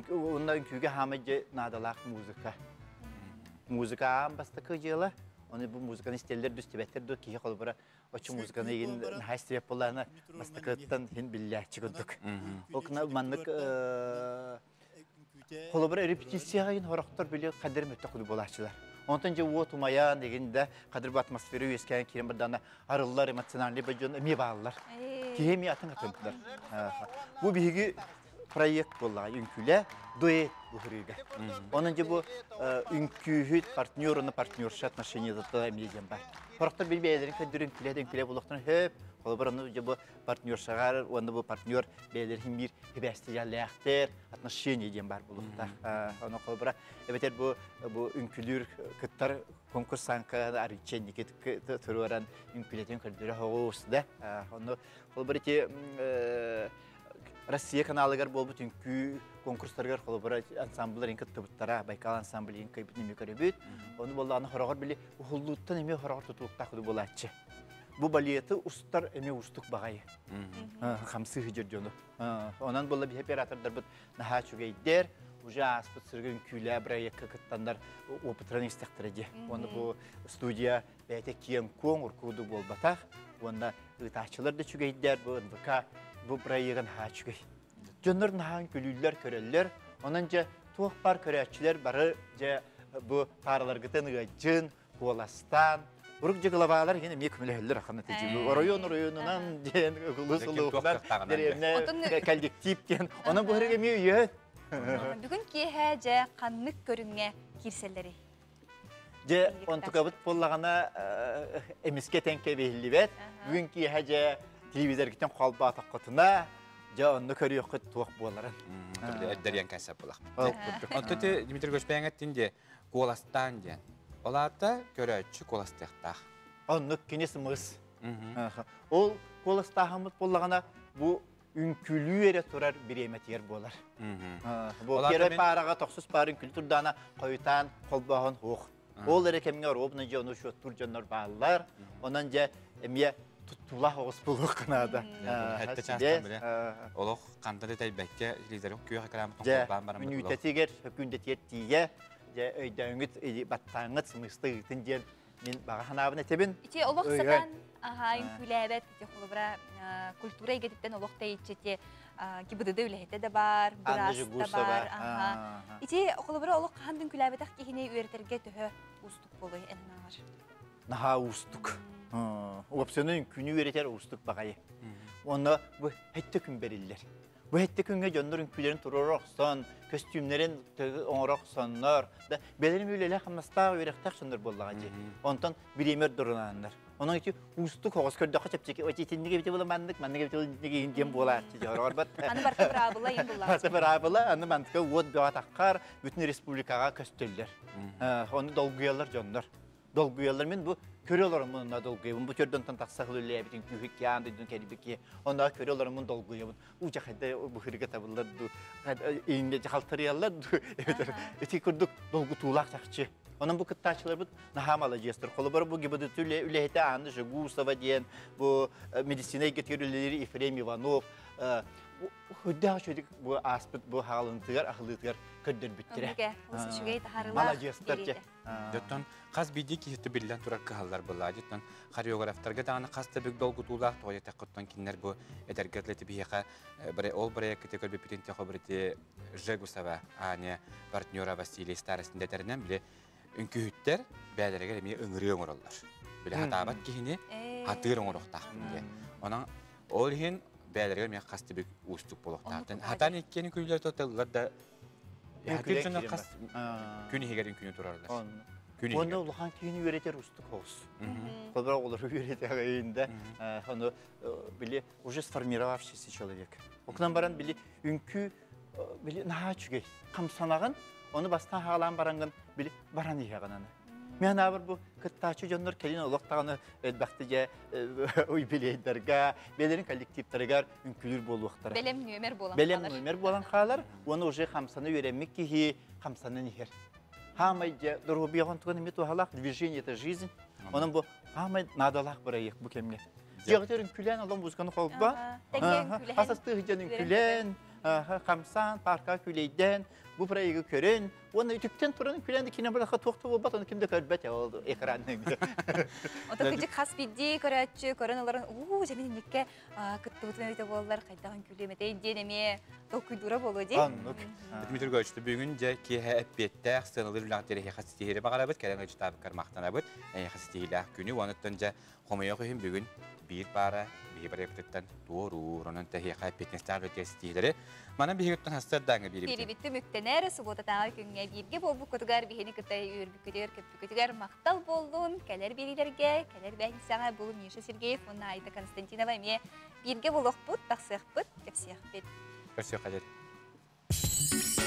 Онно үҥкүүгэ хаамай дьэ наадалаах музыка. Музыка аан бастакы дьыала. Оны бу музыканы истэллэр дүстүбэттэр ду киһи холобура оччо музыканы игин наһаа истибэт буоллаҕына бастакыттан хин биллээччи курдук. Ол гына маннык холобура репетицияҕа игин хорохтор били хадыр мөттө куду буолааччылар. Онтон дьэ уот умайаан игин да хадыр бу атмосфера үөскээн киирэн бардаана арыллар эмоциональный дьон эмиэ бааллар. Киһи эмиэ атын атынтылар. Бу биһиги проект буоллаҕа үҥкүүлэ дуэт быһырыыга. Онон дьэ бу үҥкүүһүт партнер уонна партнерша отношенията эмиэ диэн бар. Хорохтор били бэйэлэрин көрдөрөн үҥкүүлэ үҥкүүлэ буолуохтарын хөп. Холобур ону дьэ бу партнершаҕар уонна бу партнер бэйэлэрин биир хибээстигэлээхтэр отношения диэн бар буолуохтаах. Ону холобура эбэтэр бу бу үҥкүүлүүр кыттар конкурсанка арычча туруоран үҥкүүлэтин көрдөрө хоҕус да. Ону холобур ити Россия каналыгар буолбут үҥкүү конкурстарыгар холобура ансамблар ин кыттыбыттара, Байкал ансамбль ин кыйбыт нөмү көрөбүт. Ону боллаҕына хороҕор били уһуллууттан эмиэ хороҕор тутулуктаах куду буолааччы. Бу балеты устар эмиэ устук баҕайы. Хамсыы сыдьыр дьону. Онон буолла биһи оператордарбыт наһаа үчүгэйдэр. уже ааспыт сыргын күлэ проектка кыттандар опытран истэхтэрэ дии. Оны бу студия бэйэтэ киэҥ куоҥ уркууду буолбатах. Уонна ыытааччылар да үчүгэйдэр, бу НВК бу проегын наһаа үчүгэй. Дьоннор наһаа күлүүллэр, көрөллөр. Онон дьэ туох бар көрөөччүлэр бары дьэ бу паараларгытын ыадьын, куоластаан, Урук же главалар хин эмиэ көмөлөһөллөр ахана тежи. Оройон оройонунан диэн улус улуунан деревне коллектив диэн. Онон бу хэрэг эмиэ үйө.
Бүгүн киэһэ дьэ ханнык көрүҥҥэ киирсэллэрий?
Дьэ онтукабыт буоллаҕына эмискэ тэҥкэ биһиллибэт. Бүгүн киэһэ дьэ телевизоргитин холбоотоххутуна дьэ онно көрүөххүт туох буоларын.
Эрдэрийэн кэсэп булах. Онто ти Дмитрий Көспэҥэттин де куоластаан диэн. Ол аата көрөөччү куоластыахтаах.
Оннук кини сымыс. Ол куоластааһыммыт буоллаҕына бу үҥкүлүү эрэ турар бириэмэтигэр буолар. Бу первый паараҕа тохсус паар үҥкүлүү турдаана хойутаан холбооһун суох. Ол эрэ кэмҥэ ровно дьэ ону учуоттуур дьоннор бааллар. Онон дьэ эмиэ туттуулаах оҕус буолуохха наада.
Хэтте чаастан биле. Олох хантан да тэйбэккэ телевизорын күөх экранын холбоон баран
мүнүүтэтигэр, сөкүүндэтигэр тиийэ дьэ өйдөөҥҥүт баттааҥҥыт сымыста ыытын диэн мин баҕа санаабын этэбин.
Ити олох сатаан аһаа үҥкүүлээбэт ити холобура культура эйгэтиттэн олох тэйиччи ити ГИБДД үлэһитэ да баар, быраас да баар. Ити холобура олох хаһан да үҥкүүлээбэтэх киһини үөрэтэргэ төһө уустук буолуой эн санааҕар?
Наһаа уустук. Уопсайынан үҥкүүнү үөрэтэр уустук баҕайы. Онно бу хэттэ күн бэриллэр. Бу хэттэ күҥҥэ дьоннор үҥкүүлэрин туруора охсон, көстүүмнэрин оҥоро охсоннор, да бэлэрим үлэлээх хамнастаах үөрэхтээх дьоннор буоллаҕа дии. Онтон бириэмэ ордорунаннар. Онон ити уустук оҕус көрдөххө чэпчэки, ити итинник эбитэ була маннык, маннык эбитэ була иһин диэн буолааччы дьоһорор бат.
Аны барыта быраабыла иһин буллааччы.
Барыта быраабыла, аны мантыка уот бөҕө таххар, бүтүн республикаҕа көстөллөр. Ону долгуйаллар дьоннор. Долгуйаллар. Мин бу көрө олороммун онно долгуйабын. Бу төрдөнтөн тахса үлэлээбитин күүһүк киаан дойдун кэлбики. Онно көрө олороммун долгуйабын. Уу хайда быһырга табыллар ду, иинге халтарыяллар ду. Ити курдук долгутуулаах чахчы. Онон бу кыттааччыларбыт наһаа маладьыастар. Холобура бу ГИБДТ үлэһитэ Анна Жегусова диэн, бу медицина эйгэтигэр үлэлиир Ефрем Иванов, Үрдээх үчүгэйдик бу ааспыт бу хаалынтыгар, ахылыытыгар көрдөрбүттэрэ.
Олус үчүгэй таһаарыылаах
Маладьыастар дьэ.
Дьоттон хас биирдии киһи биллэн турар кыһаллар былаа. Дьоттон хореографтарга даҕаны хас да бүк долгутуулаах тоҕо диэтэххиттэн кинилэр бу эдэргэ атлеты биһиэхэ ол проекты көрбүппүтүн техобрити Жегусова Аня партнера Василий Старостин дэтэринэн били үҥкүүһүттэр бээлэригэр эмиэ ыҥырыы оҥороллор. Били хатаабат киһини хатыыр оҥоруохтаахпын диэн. Онон ол иһин бээлэригэр эмиэ хас да бүк уустук буолуохтаахтан. Хатаан иккиэн үҥкүүлэр тоталлар да хатыыр дьоно хас күн иһигэр үҥкүүнү турарлар. Күн
Уонна улахан киһини үөрэтэр уустук оҕус. Холобура оҕолору үөрэтэ ону били уже сформировавшийся человек. Окунан баран били үҥкүү били наһаа үчүгэй. Хамсанаҕын, ону бастаан хаалаан бараҥҥын били баран иһэҕин аны. Мен аабыр бу кыттааччы дьоннор кэлин олох даҕаны элбэхти дьэ юбилейдарга, бэлэрин коллективтарыгар үҥкүүлүүр буолуохтара.
Бэлэм нүөмэр буолан
Бэлэм нүөмэр буолан хаалар, уонна уже хамсаны үөрэммит киһи хамсанан иһэр. Хаамай дьэ доруобуйаҕын туган эмиэ туһалаах движение это жизнь. Онон бу хаамай наадалаах бырайыак бу кэмҥэ. Дьиэҕитигэр үҥкүүлээн олон музыканы холбо. Хас астыы сылдьан үҥкүүлээн, хамсаан, паркаҕа күлэйдээн, бу проегы көрөн, уонна үтүктэн туран күлэн да кине быраха туох да буолбат, оны ким да көрбөт ол экранныгы.
Ото кыдьык хас биирдии көрөөччү көрөн олорон, уу, дьэ мин инникке кыттыбытым эбитэ буоллар, хайдаҕын күлүөм этэй диэн эмиэ толкуйдуура буолуо дии.
Оннук.
Дмитрий Григорьевич, бүгүн дьэ киэһэ эппиэттээх сыаналыыр үлэҕэ тирэһиэхэ ситиһири баҕарабыт, кэлэн ыалдьытаабыккар махтанабыт, эйиэхэ ситиһиилээх күнү, уонуттан дьэ Хомойуох иһин бүгүн биир паара биһи проектыттан туоруур, онон тэһиэхэ эппиэтинэстээх үлэтигэр ситиһиилэри манан биһигиттэн хастардааҥҥа биэрибитин.
Биэрибит түмүктэнэр субуотатааҕы күҥҥэ бииргэ буолбуккутугар биһини кытта үөрбүккүтүгэр, көппүккүтүгэр махтал буоллун. Кэлэр биэриилэргэ, кэлэр бэһинсэҕэ бу Миша Сергеев уонна Айда Константинова эмиэ бииргэ буолуохпут, тахсыахпыт, кэпсиэхпит.
Көрсүөххэ диэри.